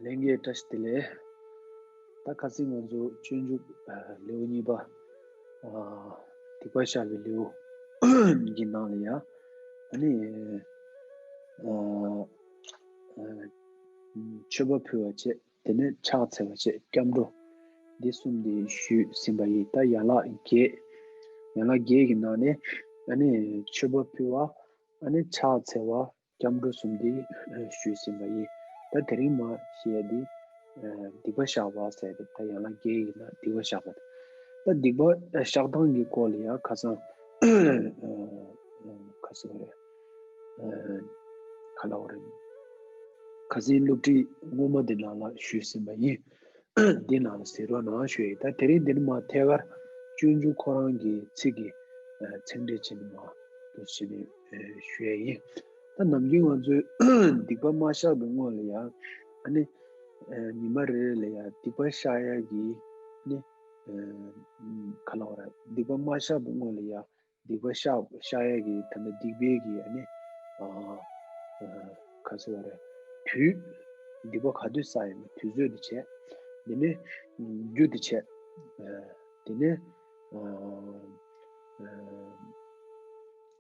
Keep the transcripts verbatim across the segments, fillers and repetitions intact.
ལྷན་རྒྱས་བཀྲ་ཤིས་བདེ་ལེགས། ད་ཁ་སང་ང་ཚོ་སྤྱོད་འཇུག་ལེའུ་གཉིས་པ། སྡིག་པ་བཤགས་པའི་ལེའུ་གི་ནང་ལ་ཡ། ཨ་ནི། མཆོད་པ་ཕུལ་བ་བྱས། དེ་ནས་ཕྱག་འཚལ་བ་བྱས། སྐྱབས་འགྲོ་འདི་གསུམ་འདི་ཞུས་ཟིན་པ་ཡིན། ད་ཡན་ལག་བརྒྱད། ཡན་ལག་བརྒྱད་ཀྱི་ནང་ནས་ཨ་ནི་མཆོད་པ་ཕུལ་བ། ཨ་ནི་ཕྱག་འཚལ་བ། སྐྱབས་འགྲོ་གསུམ་འདི་ཞུས་ཟིན་པ་ཡིན། ད་དེ་རིང་མ་བཤད་ཡ་འདི་སྡིག་པ་བཤགས་པ་ཟེར་ཏེ། ད་ཡན་ལག་བརྒྱད་ཡིན་ན་སྡིག་པ་བཤགས་པ། ད་སྡིག་པ་བཤགས་སྟངས་ཀྱི་སྐོར་ལ་ཡང་ཁ་སང་ཁ་སང་རེད། ག་ལ་བ་རེད། ཁ་སང་སློབ་ཁྲིད་སྔོན་མ་འདི་ནང་ལ་ཞུས་ཟིན་པ་ཡིན། འདི་ནང་ལ་གཟིགས་རོགས་གནང་ཞུ་ཡི། ད་དེ་རིང་འདིར་མ་ཐད་ཀར་སྤྱོད་འཇུག་ཁོ་རང་གི་ཚིག་གི་ཚིག་འགྲེལ་བྱས་ནས་མ་འདུག་བྱས་ནས་ཞུ་ཡ་ཡིན། ད་ནམ་རྒྱུན་ང་ཚོས་སྡིག་པ་མ་བཤགས་པའི་སྔོན་ལ་ཡང་ཨ་ནི་ཉི་མ་རེ་རེ་ལ་ཡང་སྡིག་པ་བཤགས་ཡ་གི་ཨ་ནི་ག་ལ་བ་རེད། སྡིག་པ་མ་བཤགས་པའི་སྔོན་ལ་ཡང་སྡིག་པ་བཤགས་བཤགས་ཡས་ཀྱི་ད་ལྟ་སྡིག་པའི་གི་ཨ་ནི་ཨ་ཨ་ག་ཟེར་བ་རེད། དུས། སྡིག་པ་ག་དུས་བསགས་ཡིན་པ་དུས་ཚོད་དེ་བྱས། དེ་ནས་རྒྱུ་དེ་བྱས། དེ་ནས་ཨ་ཨ་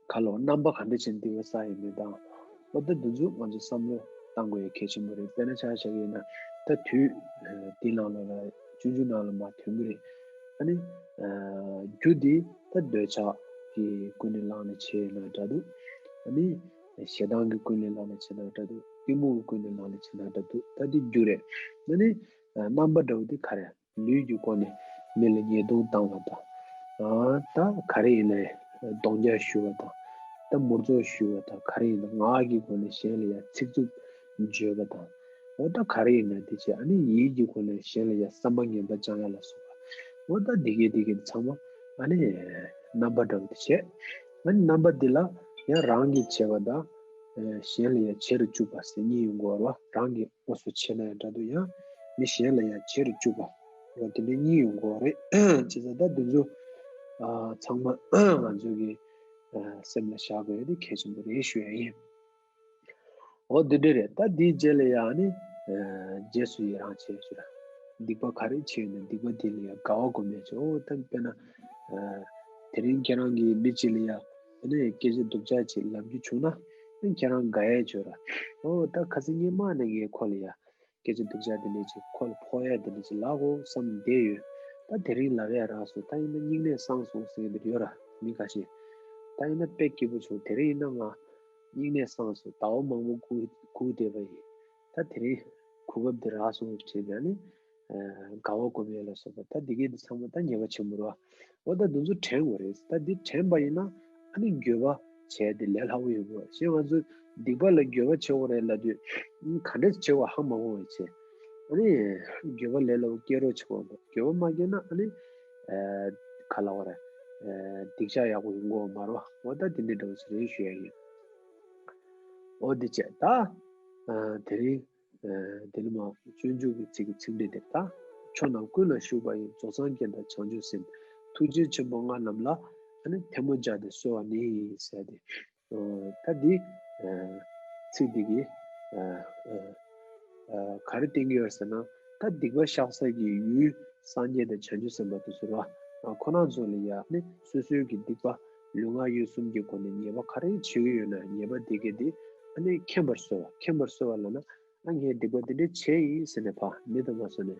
ག་ལ་རྣམ་པ་ག་འདྲ་བྱས་ནས་སྡིག་པ་བསགས་ཡིན་མིན་དང་། ཨོ་ད་འདི་ཚོ་ང་ཚོ་བསམ་བློ་གཏང་དགོས་ཡ་གལ་ཆེན་པོ་རེད། དཔེར་ན་ཆ་བཞག་གི་ཡིན་ན། ད་དུས་འདི་ནང་ལ་ལ་སྤྱོད་འཇུག་ནང་ལ་མ་ཐོན་གི་རེད། ཨ་ནི། རྒྱུ་འདི་ད་འདོད་ཆགས་ཀྱི་ཀུན་ནས་བསླངས་ནས་བྱས་ན་འདྲ་འདུག་ཨ་ནི། ཞེ་སྡང་གི་ཀུན་ནས་བསླངས་ནས་བྱས་ན་འདྲ་འདུག་གཏི་མུག་གི་ཀུན་ནས་བསླངས་ནས་བྱས་ན་འདྲ་འདུག་ད་འདི་རྒྱུ་རེད། ཨ་ནི། རྣམ་པ་འདྲ་བོ་འདི་ག་རེ། ལུས་ཀྱི་སྒོ་ནས་མི་ལ་ཉེས་རྡུང་བཏང་བ་དང་། ད་ག་རེ་ཡིན་ནའི་རྡོག་རྒྱག་ཞུ་བ་དང་། ད་མུར་རྫོག་ཞུ་བ་དང་། ག་རེ་ཡིན་ན་ངག་གི་སྒོ་ནས་གཞན་ལ་ཡང་ཚིག་རྩུབ་བརྗོད་པ་དང་། འོ་ད་ག་རེ་ཡིན་ན་དེ་བྱས། ཨ་ནི་ཡིད་ཀྱི་སྒོ་ནས་གཞན་ལ་ཡང་བསམ་པ་ངན་པ་བཅང་ཡ་ལ་སོགས་པ། འོ་ད་འདི་གས་འདི་གས་ཚང་མ་ཨ་ནི་རྣམ་པ་འདྲ་བོ་དེ་བྱས། ཨ་ནི་རྣམ་པ་འདི་ལ་ཡང་རང་གིས་བྱས་པ་དང་གཞན་ལ་ཡང་བྱེད་དུ་བཅུག་པ་ཟེར་གཉིས་ཡོང་གི་ཡོད་རེད་བ། རང་གིས་དངོས་སུ་བྱས་ན་ཡང་འདྲ་འདུག་ཡང་མི་གཞན་ལ་ཡང་བྱེད་དུ་བཅུག་པ། འོ་དེ་འདྲ་གཉིས་ཡོང་གི་ཡོད་རེད། བྱས་ཙང་ད་འདི་ཚོ་ཚང་མ་ང་ཚོ་གི་སེམས་ལ་བཞག་དགོས་ཡ་དེ་གལ་ཆེན་པོ་རེད་ཞུ་ཡ་ཡིན། འོ་འདི་འདྲ་རེད། ད་འདིའི་རྗེས་ལ་ཡང་ནི་རྗེས་སུ་ཡི་རང་བྱས་ཞུ་ར། སྡིག་པ་ག་རེ་བྱས་ཡོད་ན་སྡིག་པ་དེ་ལ་ཡང་དགའ་བ་སྒོམ་ཡ་བྱས། འོ་ད་དཔེར་ན་དེ་རིང་ཁྱེད་རང་གིས་མི་གཅིག་ལ་ཡང་ནི་སྐད་ཆ་སྡུག་ཅག་ཅིག་ལབ་རྒྱུ་བྱུང་ན་ནི་ཁྱེད་རང་དགའ་ཡ་བྱོས་ར། འོ་ད་ཁ་སང་ཉི་མ་ནས་ངས་ཁོ་ལ་ཡང་སྐད་ཆ་སྡུག་ཅག་དེ་འདྲ་ཅིག་ཁོ་ལ་ཕོག་ཡ་དེ་འདྲ་ཅིག་ལབ་དགོས་བསམ་བསྡད་ཡོད། ད་དེ་རིང་ལབ་ཡ་རག་སོང་། ད་ཡིན་ན་སྙིང་ནད་སངས་སོང་ཟེར་གྱི་འདུག་ཡོད་ར་མི་ཁ་ཤས། ད་ཡིན་ན་དཔེ་སྐྱིད་པོ་བྱུང་། དེ་རིང་ཡིན་ན་ང་སྙིང་ནད་སངས་སོང་། ཟླ་བ་མང་པོ་སྒུག་སྒུག་བསྡད་པ་ཡིན། ད་དེ་རིང་གོ་སྐབས་འདི་རག་སོང་བྱས་ནས་ནི། དགའ་བ་སྒོམ་ཡས་ལ་སོགས་པ་ད་འདི་གས་འདི་ཚང་མ་ད་ཉེས་པ་ཆེན་པོ་རེད་བ། འོ་ད་འདི་ཚོ་དྲན་དགོས་རེད། ད་འདི་དྲན་པ་ཡིན་ན་ཨ་ནི་འགྱོད་པ་བྱས་ཏེ་ལས་སླ་པོ་ཡོང་གི་རེད། གཞན་ང་ཚོ་སྡིག་པ་ལ་འགྱོད་པ་བྱེད་དགོས་རེད་ལབ་དུས་ག་འདྲས་བྱེད་དགོས་ཧ་མ་གོ་བ་བྱས། ཨ་ནི་འགྱོད་པ་ལས་སླ་པོ་སྐྱེ་རོགས་བྱེད་དགོས་རེད། འགྱོད་པ་མ་སྐྱེས་ན་ཨ་ནི་ག་ལབ་དགོས་རེད། སྡིག་བཤགས་ཡག་པོ་ཡོང་གི་མ་རེད་བ། འོ་ད་འདི་འདྲས་འདྲ་བོ་ཞིག་རེད་ཞུ་ཡ་ཡིན། འོ་འདི་བྱས་ད་དེ་རིང་དེ་ནི་མ་སྤྱོད་འཇུག་གི་ཚིག་གི་ཚིག་འགྲེལ་དེ་ད། ཕྱོགས་རྣམས་ཀུན་ན་བཞུགས་པ་ཡི། རྫོགས་སངས་རྒྱས་དང་བྱང་ཆུབ་སེམས། ཐུགས་རྗེ་ཆེན་པོ་མངའ་རྣམས་ལ། ཨ་ནི་ཐལ་མོ་སྦྱར་ཏེ་གསོལ་བ་ནི་ཟེར་ཏེ། ད་འདི་ཚིག་འདི་གིས་ག་རེ་བསྟན་གྱི་ཡོད་ཟེར་ན། ད་སྡིག་པ་བཤགས་ས་ཀྱི་ཡུལ་སངས་རྒྱས་དང་བྱང་ཆུབ་སེམས་དཔའ་དེ་ཚོ་རེད་བ། ཁོ་རང་ཚོ་ལ་ཡ་ནི་སོ་སོའི་གི་སྡིག་པ་ལུས་ངག་ཡིད་གསུམ་གྱི་སྒོ་ནས་ཉེས་པ་ག་རེ་བྱེད་ཀྱི་ཡོད་ན་ཉེས་པ་དེ་གས་དེ་ཨ་ནི་མཁྱེན་པར་གསོལ་བ། མཁྱེན་པར་གསོལ་བ་ལབ་ན། ཨ་ངས་སྡིག་པ་འདི་འདྲ་བྱས་ཡིན་ཟེར་ནས་ཕ་མི་དང་མ་སོ་ནས་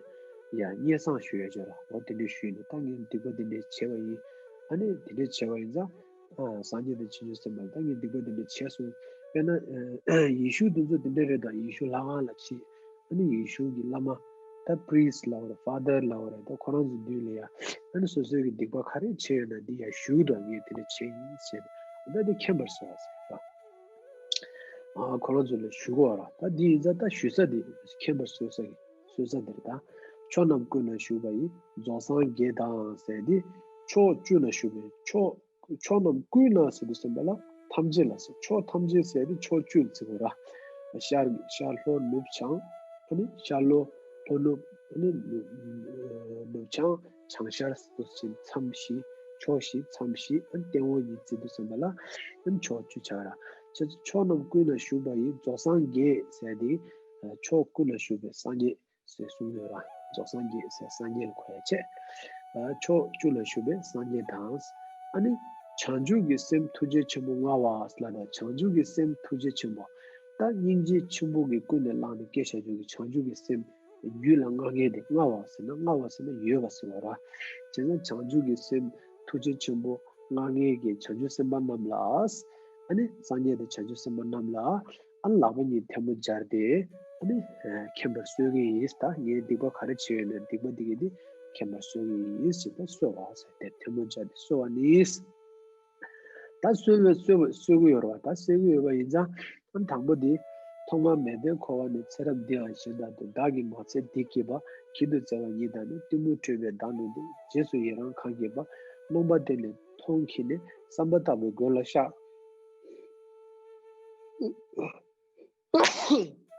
ཡ་སྙན་སེང་ཞུ་ཡ་བྱོས་ར། འོ་དེ་འདྲ་ཞུས་ནས་ད་ངས་སྡིག་པ་འདི་འདྲ་བྱས་པ་ཡིན། ཨ་ནི་དེ་འདྲ་བྱས་པ་ཡིན་ཙང་ཨ་སངས་རྒྱས་དང་བྱང་ཆུབ་སེམས་དཔའ་ད་ངས་སྡིག་པ་འདི་འདྲ་བྱས་སོང་། དཔེར་ན་ཡེ་ཤུ་འདི་ཚོ་འདི་འདྲ་རེད་དང་ཡེ་ཤུ་ལྷ་ཁང་ལ་ཕྱིན། ཨ་ནི་ཡེ་ཤུ་གི་བླ་མ་ད་priest་ལབ་པ་རེད། father་ལབ་པ་རེད། ད་ཁོ་རང་ཚོ་མདུན་ལ་ཡ་ཨ་ནི་སོ་སོའི་གི་སྡིག་པ་ག་རེ་བྱས་ཡོད་ན་འདི་ཡ་ཞུ་དང་ངས་དེ་འདྲ་བྱས་ཡིན་ཟེར་ནས་ད་འདི་མཁྱེན་པར་གསོལ་བ་ཟེར་ར། ཨ་ཁོ་རང་ཚོ་ལ་ཞུ་དགོས་ར། ད་འདི་ཡིན་ཙང་ད་ཞུ་ས་འདི་མཁྱེན་པར་གསོལ་ས་གི་གསོལ་ས་འདིར་ད། ཕྱོགས་རྣམས་ཀུན་ན་བཞུགས་པ་ཡི། རྫོགས་སངས་རྒྱས་དང་ཟེར་འདི་ཕྱོགས་བཅུ་ན་བཞུགས་པའི་ཕྱོགས་ཕྱོགས་རྣམས་ཀུན་ན་ཟེར་དུས་ཙམ་པ་ལ་ཐམས་ཅད་ལ་ཟེར། ཕྱོགས་ཐམས་ཅད་ཟེར་དུས་ཕྱོགས་བཅུ་ཟེར་དགོས་ར། ཤར་ཤར་ལྷོ་ནུབ་བྱང་ཨ་ནི་ཤར་ལྷོ་ལྷོ་ནུབ་ཨ་ནི་ནུབ་ནུབ་བྱང་། བྱང་ཤར་སོགས་ཀྱི་མཚམས་བཞི། ཕྱོགས་བཞི་མཚམས་བཞི་ཨ་ནི་སྟེང་འོག་གཉིས་བརྩི་དུས་ཙམ་པ་ལ་ཨ་ནི་ཕྱོགས་བཅུ་ཆགས་ར། ཕྱོགས་རྣམས་ཀུན་ན་བཞུགས་པ་ཡི། རྫོགས་སངས་རྒྱས་ཟེར་དེ་ ཕྱོགས་ཀུན་ལ་བཞུགས་པའི་སངས་རྒྱས་ཟེར་གསུངས་ཡོད་ར། རྫོགས་སངས་རྒྱས་ཟེར་སངས་རྒྱས་ལ་གོ་ཡ་བྱས། ཕྱོགས་བཅུ་ལ་བཞུགས་པའི་སངས་རྒྱས་དང་། ཨ་ནི་བྱང་ཆུབ་ཀྱི་སེམས་ཐུགས་རྗེ་ཆེན་པོ་མངའ་བ་ལ་དང་། བྱང་ཆུབ་ཀྱི་སེམས་ཐུགས་རྗེ་ཆེན་པོ། ད་སྙིང་རྗེ་ཆེན་པོ་གིས་ཀུན་ནས་བསླངས་ནས་སྐྱེ་བྱ་རྒྱུ་གི་བྱང་ཆུབ་ཀྱི་སེམས་རྒྱུད་ལ་མངའ་མཁན་དེ། མངའ་བ་ཟེར་ན། མངའ་བ་ཟེར་ན་ཡོད་པ་ཟེར་བ་ར། བྱས་ཙང་བྱང་ཆུབ་ཀྱི་སེམས་ཐུགས་རྗེ་ཆེན་པོ་མངའ་མཁན་གྱི་བྱང་ཆུབ་སེམས་དཔའ་རྣམས་ལ། ཨ་ནི་སངས་རྒྱས་དང་བྱང་ཆུབ་སེམས་དཔའ་རྣམས་ལ། ཨ་ནི་ལག་པ་གཉིས་ཐལ་མོ་སྦྱར་ཏེ། ཨ་ནི་མཁྱེན་པར་གསོལ་གྱི་ཡིན། ད་ངས་སྡིག་པ་ག་རེ་བྱས་ཡོད་ན་སྡིག་པ་འདི་གས་འདི་མཁྱེན་པར་གསོལ་གྱི་ཡིན་ཟེར་ཏེ་གསོལ་བ་ཟེར་ཏེ་ཐལ་མོ་སྦྱར་ཏེ་གསོལ་བ་ནི། ད་གསོལ་བའི་གསོལ་བ་གསོལ་གྱི་ཡོད་རེད་བ། ད་གསོལ་གྱི་ཡོད་པ་ཡིན་ཙང་། ཨ་ནི་དང་པོ་འདི། ཐོག་མར་མལ་སྟན་འཁོར་བ་ནས། ཚེ་རབས་འདིའང་གཞན་དག་ཏུ། བདག་གིས་མ་ཚད་འདི་བགྱིས་པ། བགྱིད་དུ་སྩལ་བ་ཉིད་དང་ནི། གཏི་མུག་འཁྲུལ་པས་བདག་གནོད་དེ། རྗེས་སུ་ཡི་རང་གང་བགྱིས་པ། རྨོངས་པ་དེ་ནི་མཐོང་བགྱིས་ནས། བསམ་པ་ཐག་པས་མགོན་ལ་བཤགས།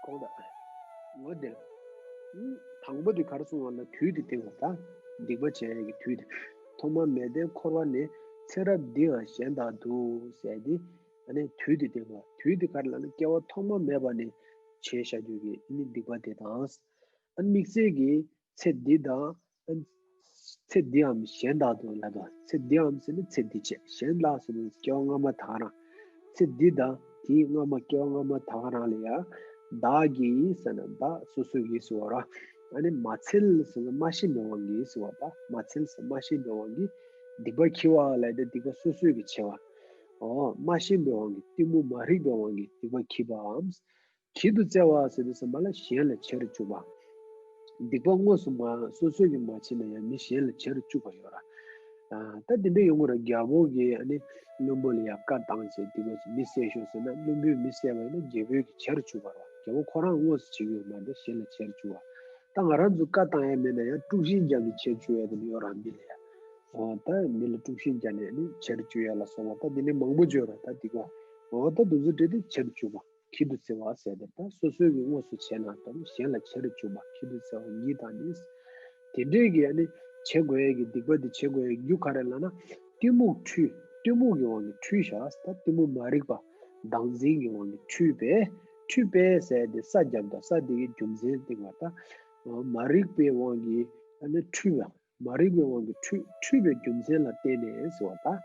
གོང་དུ་འོ་དེ། དང་པོ་དེ་ག་རེ་གསུངས་པ་ལ། དུས་དེ་སྟེང་ལ་ད་སྡིག་པ་བྱས་ཡས་ཀྱི་དུས་དེ། ཐོག་མར་མལ་སྟན་འཁོར་བ་ནས། ཚེ་རབས་འདིའང་གཞན་དག་ཏུ་ཟེར་ཏེ། ཨ་ནི་དུས་དེ་སྟེང་ལ། དུས་དེ་ག་རེ་ལབ་ན། སྐྱེ་བ་ཐོག་མ་མེད་པ་ནས་བྱས་བཞག་རྒྱུ་གི་ཨ་ནི་སྡིག་པ་དེ་དང་། ཨ་ནི་དམིགས་བསལ་གྱི་ཚེ་འདི་དང་། ཨ་ནི་ཚེ་འདིའམ་གཞན་དག་ཏུ་ལབ་དང་། ཚེ་འདིའམ་ཟེར་ན་ཚེ་འདི་བྱས། གཞན་ལ་ཟེར་ན་སྐྱེ་བ་སྔ་མ་ད་ག་རང་། ཚེ་འདི་དང་དེའི་སྔ་མ་སྐྱེ་བ་སྔ་མ་ད་ག་རང་ལ་ཡང་། བདག་གིས་ཟེར་ན་བདག་སོ་སོ་གིས་ཟེར་བ་ར། ཨ་ནི་མ་འཚལ་ཟེར་ན་མ་ཤེས་པའི་དབང་གིས་ཟེར་བ། ད་མ་འཚལ་ཟེར་མ་ཤེས་པའི་དབང་གིས་སྡིག་པ་བགྱིས་པ་ལབ་དེ་སྡིག་པ་སོ་སོ་གིས་བྱས་པ། འོ་མ་ཤེས་པའི་དབང་གིས། གཏི་མུག་མ་རིག་པའི་དབང་གིས་སྡིག་པ་བགྱིས་པའམ། བགྱིད་དུ་སྩལ་བ་ཟེར་དུས་ཙམ་པ་ལ་གཞན་ལ་བྱེད་དུ་བཅུག་པ། སྡིག་པ་དངོས་སུ་མ་སོ་སོས་ཀྱིས་མ་བྱས་ན་ཡང་མི་གཞན་ལ་བྱེད་དུ་བཅུག་པ་ཡོད་ར། ཨ་ད་དེ་འདྲ་ཡོང་གི་ར། རྒྱལ་པོ་གིས་ཨ་ནི་བློན་པོ་ལ་ཡང་བཀའ་བཏང་བྱས། སྡིག་པ་མི་བསད་ཤོག་ཟེར་ན། བློན་པོས་མི་བསད་པ་ཡིན་ན་རྒྱལ་པོས་ཀྱིས་བྱེད་དུ་བཅུག་པ་ར། རྒྱལ་པོ་ཁོ་རང་དངོས་སུ་བྱེད་ཀྱི་ཡོད་མ་རེད། གཞན་ལ་བྱེད་དུ་བཅུག་པ། ད་ང་རང་ཚོས་བཀའ་བཏང་ཡ་མེད་ན་ཡང་དཀྲུག་ཤིང་བརྒྱབ་ནས་བྱེད་དུ་བཅུག་ཡ་དེ་འདྲ་ཡོད་ར། མི་ལ་ཡང་། ཨོ་ད་མི་ལ་དཀྲུག་ཤིང་བརྒྱབ་ནས་ནི་བྱེད་དུ་བཅུག་ཡ་ལ་སོགས་པ། ད་འདི་ནི་མང་པོ་བརྗོད་ར། ད་འདི་ག་ཨོ་ད་འདི་ཚོ་འདྲ་དེ་བྱེད་དུ་བཅུག་པ། བགྱིད་དུ་སྩལ་བ་ཟེར་ཏེ། ད་སོ་སོའི་གི་དངོས་སུ་བྱས་ན་ད་ནི་གཞན་ལ་བྱེད་དུ་བཅུག་པ། བགྱིད་དུ་སྩལ་བ་ཉིད་དང་ནི། དེ་འདྲའི་གི་ཨ་ནི་བྱེད་དགོས་ཡ་གི་སྡིག་པ་འདི་བྱེད་དགོས་ཡ་རྒྱུ་ག་རེ་ལབ་ན། གཏི་མུག་འཁྲུལ། གཏི་མུག་གི་དབང་གིས་འཁྲུལ་བཞག། ད་གཏི་མུག་མ་རིག་པ་བདག་འཛིན་གྱི་དབང་གིས་འཁྲུལ་པས། འཁྲུལ་པས་ཟེར་ཏེ་ས་བརྒྱབ་ད། ས་འདི་གི་རྒྱུ་མཚན་འདི་བ་ད། མ་རིག་པའི་དབང་གིས་ཨ་ནི་འཁྲུལ་བ། མ་རིག་པའི་དབང་གིས་འཁྲུལ། འཁྲུལ་པའི་རྒྱུ་མཚན་ལ་བརྟེན་ནས་ཟེར་བ་ད།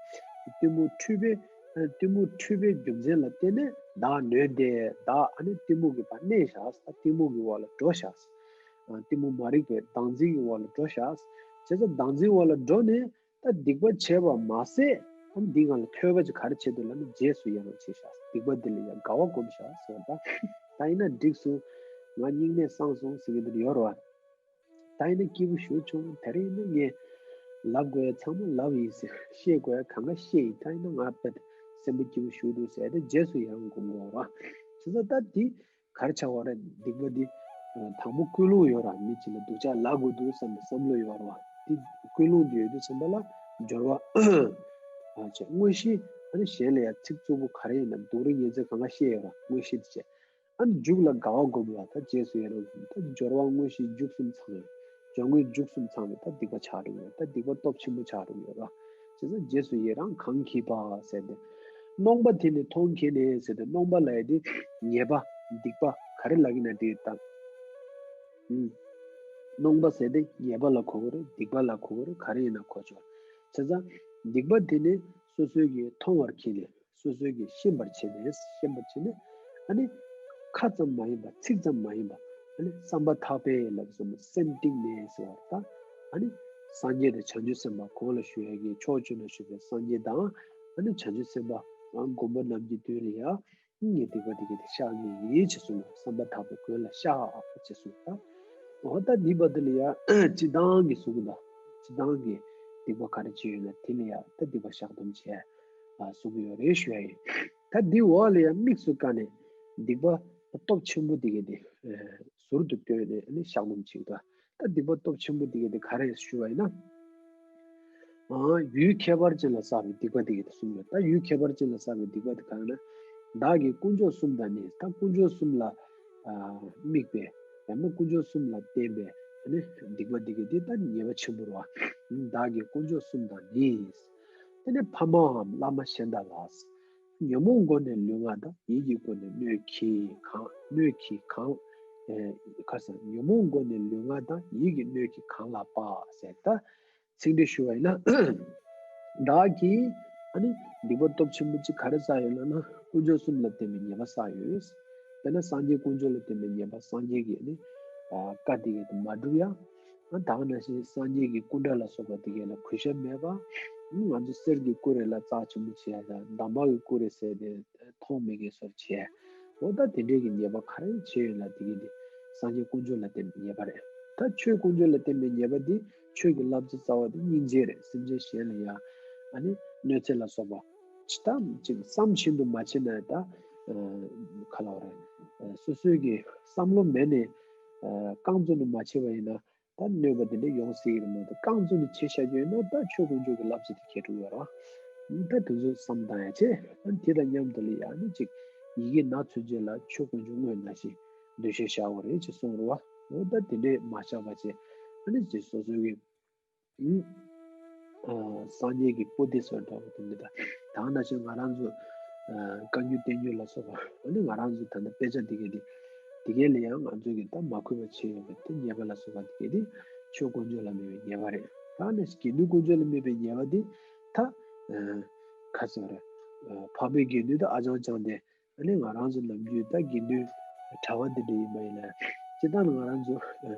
གཏི་མུག་འཁྲུལ་པས། ཨ་གཏི་མུག་འཁྲུལ་པའི་རྒྱུ་མཚན་ལ་བརྟེན་ནས་བདག་གནོད་དེ། བདག་ཨ་ནི་གཏི་མུག་གི་བར་གནས་བཞག། ད་གཏི་མུག་གི་འོག་ལ་འགྲོ་བཞག། ཨ་གཏི་མུག་མ་རིག་པའི་བདག་འཛིན་གྱི་འོག་ལ་འགྲོ་བཞག། བྱས་ཙང་བདག་འཛིན་འོག་ལ་འགྲོ་ནས་ད་སྡིག་པ་བྱས་པ་མ་ཟད། ཨ་ནི་འདི་སྒང་ལ་ཐོས་པ་ཅིག་ག་རེ་བྱེད་འདུག་ལབ་ན། རྗེས་སུ་ཡི་རང་བྱས་བཞག། སྡིག་པ་འདི་ལ་ཡང་དགའ་བ་སྒོམ་བཞག་ཟེར་བ་ད། ད་ཡིན་ན་འགྲིག་སོང་། ང་སྙིང་ནད་སངས་སོང་ཟེར་གྱི་འདི་ཡོད་རེད་བ། ད་ཡིན་ན་སྐྱིད་པོ་ཞེ་པོ་བྱུང་། དེ་རིང་ནི་ངས་ལབ་དགོས་ཡ་ཚང་མ་ལབ་ཡིན་ཟེར། བཤད་དགོས་ཡ་གང་ག་བཤད་ཡིན། ད་ཡིན་ན་ང་དཔེ་སེམས་པ་སྐྱིད་པོ་ཞེ་པོ་འདུག་ཟེར་ཏེ་རྗེས་སུ་ཡི་རང་སྒོམ་དགོས་ར། བྱས་ཙང་ད་འདི་ག་རེ་ཆགས་པ་རེད། སྡིག་པ་འདི་དང་པོ་ཀུན་སློང་ཡོད་ར། མི་གཅིག་ལ་སྡུག་ཅག་ལབ་དགོས་འདུག་བསམ་པའི་བསམ་བློ་ཡོད་ར་བ། འདི་ཀུན་སློང་འདི་ཡོད་དུས་ཙམ་པ་ལ་སྦྱོར་བ་ཨ་བྱས། དངོས་གཞི་ཨ་ནི་གཞན་ལ་ཡ་ཚིག་རྩུབ་པོ་ག་རེ་ཡིན་ནམ་སྡུག་རུས་ངན་ཚད་གང་ག་བཤད་ཡོད་ར། དངོས་གཞི་འདི་བྱས། ཨ་ནི་མཇུག་ལ་དགའ་བ་སྒོམ་ལ་ད་རྗེས་སུ་ཡི་རང་སྒོམ། ད་སྦྱོར་བ་དངོས་གཞི་མཇུག་གསུམ་ཚང་ཡོད། སྦྱོར་དངོས་མཇུག་གསུམ་ཚང་བས་ད་སྡིག་པ་ཆགས་འགྲོ་ཡོད། ད་སྡིག་པ་སྟོབས་ཆེན་པོ་ཆགས་འགྲོ་ཡོད་ར། བྱས་ཙང་རྗེས་སུ་ཡི་རང་གང་བགྱིས་པ་ཟེར་ཏེ། རྨོངས་པ་དེ་ནི་མཐོང་བགྱིས་ནས་ཟེར་ཏེ། རྨོངས་པ་ལབ་ཡ་དེ་ཉེས་པ་སྡིག་པ་ག་རེ་ལབ་ཀྱི་ན་དེ་ད། ཨུམ། རྨོངས་པ་ཟེར་དེ་ཉེས་པ་ལ་གོ་གི་རེད། སྡིག་པ་ལ་གོ་གི་རེད། ག་རེ་ཡིན་ན་གོ་ཆོག། བྱས་ཙང་སྡིག་པ་དེ་ནི་སོ་སོས་ཀྱིས་མཐོང་བར་བགྱིས་ནས། སོ་སོས་ཀྱིས་ཤེས་པར་བྱས་ནས། ཤེས་པར་བྱས་ནས། ཨ་ནི་ཁ་ཙམ་མ་ཡིན་པ། ཚིག་ཙམ་མ་ཡིན་པ། ཨ་ནི་བསམ་པ་ཐག་པས་ལབ་སོང་། སེམས་གཏིང་ནས་ཟེར་བ་ད། ཨ་ནི་སངས་རྒྱས་དང་བྱང་ཆུབ་སེམས་དཔའ། གོང་ལ་ཞུ་ཡ་གི་ཕྱོགས་བཅུ་ན་བཞུགས་པའི་སངས་རྒྱས་དང་། ཨ་ནི་བྱང་ཆུབ་སེམས་དཔའ་མགོན་པོ་རྣམས་ཀྱི་མདུན་ལ་ཡ། ངས་སྡིག་པ་འདི་གས་དེ་བཤགས་ངེས་ཡིན་ཅེས་གསུངས། བསམ་པ་ཐག་པས་མགོན་ལ་བཤགས་ཅེས་གསུངས། ད་འོ་ད་འདི་བར་དུ་ལ་ཡ་སྤྱི་བཏང་གི་གསུང་གི་འདུག། སྤྱི་བཏང་གི་སྡིག་པ་ག་རེ་བྱས་ཡོད་ན་དེ་ལ་ཡ་ད་སྡིག་པ་བཤགས་སྡོམ་བྱས་གསུང་གི་ཡོད་རེད་ཞུ་ཡ་ཡིན། ད་འདི་འོག་ལ་ཡ་དམིགས་སུ་བཀར་ནས་སྡིག་པ་སྟོབས་ཆེན་པོ་འདི་གས་དེ་ཟུར་དུ་བཏོན་ནས་ནི་བཤགས་སྡོམ་བྱེད་ཀྱི་འདུག། ད་སྡིག་པ་སྟོབས་ཆེན་པོ་འདི་གས་དེ་ག་རེ་ཞུ་བ་ཡིན་ན། ཨ་ཡུལ་ཁྱད་པར་ཅན་ལ་བསགས་པའི་སྡིག་པ་འདི་གས་དེ་གསུངས་ཡོད། ད་ཡུལ་ཁྱད་པར་ཅན་ལ་བསགས་པའི་སྡིག་པ་དེ་གང་ན། བདག་གིས་དཀོན་མཆོག་གསུམ་དང་ནི། ད་དཀོན་མཆོག་གསུམ་ལ་ཨ་དམིགས་པའི་ཡང་ན་དཀོན་མཆོག་གསུམ་ལ་བརྟེན་པའི་ཨ་ནི་སྡིག་པ་འདི་གས་དེ་ད་ཉེས་པ་ཆེན་པོ་རེད་བ། བདག་གིས་དཀོན་མཆོག་གསུམ་དང་ནི། དེ་ནས་ཕ་མའམ་བླ་མ་གཞན་དག་ལ། ཉོན་མོངས་སྒོ་ནས་ལུས་ངག་དང་། ཡིད་ཀྱི་སྒོ་ནས་སྣོད་ཀྱིས་གང་། སྣོད་ཀྱིས་གང་། ཨེ་ཁ་སང་ཉོན་མོངས་སྒོ་ནས་ལུས་ངག་དང་། ཡིད་ཀྱི་སྣོད་ཀྱིས་གང་ལགས་པ་ཟེར། ད་ཚིག་འགྲེལ་ཞུ་བ་ཡིན་ན། བདག་གིས་ཨ་ནི་སྡིག་པ་སྟོབས་ཆེན་པོ་གཅིག་ག་རེ་བསགས་ཡོད་ལབ་ན། དཀོན་མཆོག་གསུམ་ལ་བརྟེན་པའི་ཉེས་པ་བསགས་ཡོད། དཔེར་ན་སངས་རྒྱས་དཀོན་མཆོག་ལ་བརྟེན་པའི་ཉེས་པ། སངས་རྒྱས་ཀྱི་ཨ་ནི་ཨ་བཀའ་དེ་ག་དེ་མ་བསྒྲུབ་ཡ། ཨ་ད་ག་ནང་བཞིན་སངས་རྒྱས་ཀྱི་སྐུ་འདྲ་ལ་སོགས་པ་དེ་ག་ལ་གུས་ཞབས་མེད་པ། ང་ཚོ་གསེར་གྱི་སྐུ་རེད་ལབ་རྩ་ཆེན་པོ་བྱས་ཡ་དང་། འདམ་བག་གི་སྐུ་རེད་ཟེར་ཏེ་མཐོང་མི་དགོས་བཟོ་བྱས། འོ་ད་དེ་འདྲའི་གི་ཉེས་པ་ག་རེ་བྱས་ཡོད་ན་དེ་གི་དེ་སངས་རྒྱས་དཀོན་མཆོག་ལ་བརྟེན་པའི་ཉེས་པ་རེད། ད་ཆོས་དཀོན་མཆོག་ལ་བརྟེན་པའི་ཉེས་པ་འདི་ཆོས་ཀྱི་བསླབ་བྱ་རྩ་བ་དེ་སྙིང་རྗེ་རེད། སེམས་ཅན་གཞན་ལ་ཡང་ཨ་ནི་གནོད་འཚེ་ལ་སོགས་པ་ཇི་ལྟར་ཅིག་བསམ་བཞིན་དུ་མ་བྱས་ན། ད་ཨ་ག་ལབ་རེད། ཨ་སོ་སོའི་གི་བསམ་བློ་མེད་ནས་ཨ་རྐང་བཙུགས་ནས་མ་བྱས་པ་ཡིན་ན། ད་གནོད་པ་དེ་འདྲ་ཡོང་སྲིད་ཀྱི་རེད་མ་གཏོགས། རྐང་བཙུགས་ནས་བྱས་བཞག་རྒྱུ་ཡིན་ན། ད་ཆོས་དཀོན་མཆོག་གི་བསླབ་བྱ་དེ་གས་འགྲུབ་ཡོད་རེད་བ། ད་དེ་ཚོ་བསམ་བཏང་ཡ་བྱས། ཨ་དེ་དང་མཉམ་དུ་ལ་ཡ་ཨ་ནི་ཅིག་ཡི་གེ་ན་ཚུན་ཆད་ལ་ཆོས་དཀོན་མཆོག་དངོས་ནང་བཞིན་འདུ་ཤེས་བཞག་དགོས་རེད་ཅེས་གསུངས་རེད་བ། འོ་ད་དེ་འདྲས་མ་བཞག་པ་བྱས། ཨ་ནི་ཅིག་སོ་སོའི་གི་ཨ་སངས་རྒྱས་ཀྱི་པོ་ཏི་སོགས་འདྲ་བོ་དེ་འདྲ། ད་ད་ག་ནང་བཞིན་ང་རང་ཚོ་ཨ་བཀའ་འགྱུར་བསྟན་འགྱུར་ལ་སོགས་པ། ཨ་ནི་ང་རང་ཚོ་ད་ལྟ་དཔེ་ཆ་འདི་གས་འདི་འདི་གས་ལ་ཡང་ང་ཚོ་གིས་ད་མ་གུས་པ་བྱས་ཡོད་པ་དེ། ཉེས་པ་ལ་སོགས་པ་འདི་གས་འདི་ཆོས་དཀོན་མཆོག་ལ་དམིགས་པའི་ཉེས་པ་རེད། ད་ནི་དགེ་འདུན་དཀོན་མཆོག་ལ་དམིགས་པའི་ཉེས་པ་འདི་ད་ཨ་ག་ཟེར་རེད། ཨ་འཕགས་པའི་དགེ་འདུན་དང་ཨ་ཅང་ཅང་དེ། ཨ་ནི་ང་རང་ཚོ་ནམ་རྒྱུན་ད་དགེ་འདུན་གྲྭ་པ་འདི་འདྲ་ཡིན་པ་ཡིན་ན། སྤྱིར་བཏང་ང་རང་ཚོ་ཨ་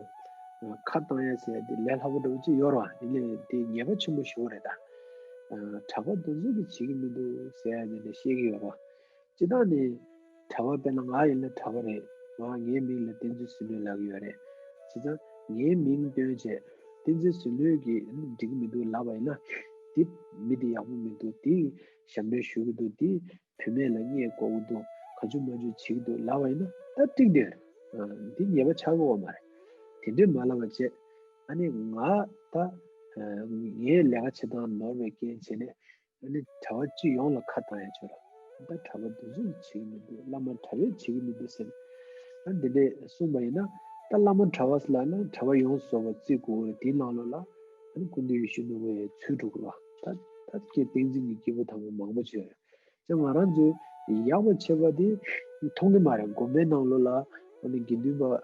ཨ་ཁ་བཏང་ཡ་ཟེར་ཡ་དེ་ལས་སླ་པོ་འདྲ་བོ་ཅིག་ཡོད་རེད་བ། ཡིན་ནའི་དེ་ཉེས་པ་ཆེན་པོ་ཞེ་པོ་རེད་ད། ཨ་གྲྭ་པ་འདི་ཚོ་གིས་བྱེད་ཀྱི་མི་འདུག་ཟེར་ཡ་དེ་འདྲ་བཤད་ཀྱི་ཡོད་རེད་བ། སྤྱིར་བཏང་ནི་གྲྭ་པ། དཔེར་ན་ང་ཡིན་ན་གྲྭ་པ་རེད། ང་ངའི་མིང་ལ་བསྟན་འཛིན་བསོད་ནམས་ལབ་ཀྱི་ཡོད་རེད། བྱས་ཙང་ངའི་མིང་བཏོན་བྱས་བསྟན་འཛིན་བསོད་ནམས་ཀྱིས་འགྲིག་གི་མི་འདུག་ལབ་པ་ཡིན་ན། དེ་མི་དེ་ཡག་པོ་མི་འདུག་དེ་ཞབས་འདྲེན་ཞུ་གི་འདུག་དེ་བུད་མེད་ལ་བརྙས་བཀོལ་གྱི་འདུག་ག་ཅུ་མ་ཅུ་བྱེད་ཀྱི་འདུག་ལབ་པ་ཡིན་ན། ད་འགྲིག་འདོད་རེད། ཨ་འདི་ཉེས་པ་ཆགས་ཀྱི་ཡོད་མ་རེད། དེ་འདྲས་མ་ལབ་པ་བྱས། ཨ་ནི་ང་ད་ཨ་ངའི་ལས་ཀ་བྱེད་སྟངས་ནོར་བའི་རྐྱེན་བྱས་ནས། ཨ་ནི་གྲྭ་པ་སྤྱི་ཡོངས་ལ་ཁ་བཏང་ཡ་བྱོས་རོགས། ད་གྲྭ་པ་འདི་ཚོས་བྱེད་ཀྱི་མི་འདུག་བླ་མ་གྲྭ་པས་བྱེད་ཀྱི་མི་འདུག་ཟེར། ཨ་འདི་འདྲས་གསུངས་པ་ཡིན་ན། ད་བླ་མ་གྲྭ་པ་ཟེར་ལབ་ན་གྲྭ་པ་ཡོངས་སུ་རྫོགས་པ་བརྩི་དགོས་རེད། དེའི་ནང་ལོགས་ལ་ཨ་ནི་སྐུ་མདུན་ཡིད་བཞིན་ནོར་བུ་ཡང་ཚུད་འགྲོ་དགོས་རེད་བ། ད་ད་ཀྱེ་བསྟན་འཛིན་གྱི་སྐྱེས་བུ་དམ་པ་མང་པོ་བྱོས་རེད། ཅེས་ང་རང་ཚོས་ཡག་པོ་བྱེད་པ་དེ་མཐོང་གི་མ་རེད། དགོན་པའི་ནང་ལོགས་ལ་ཨ་ནི་དགེ་འདུན་པ་ཨ་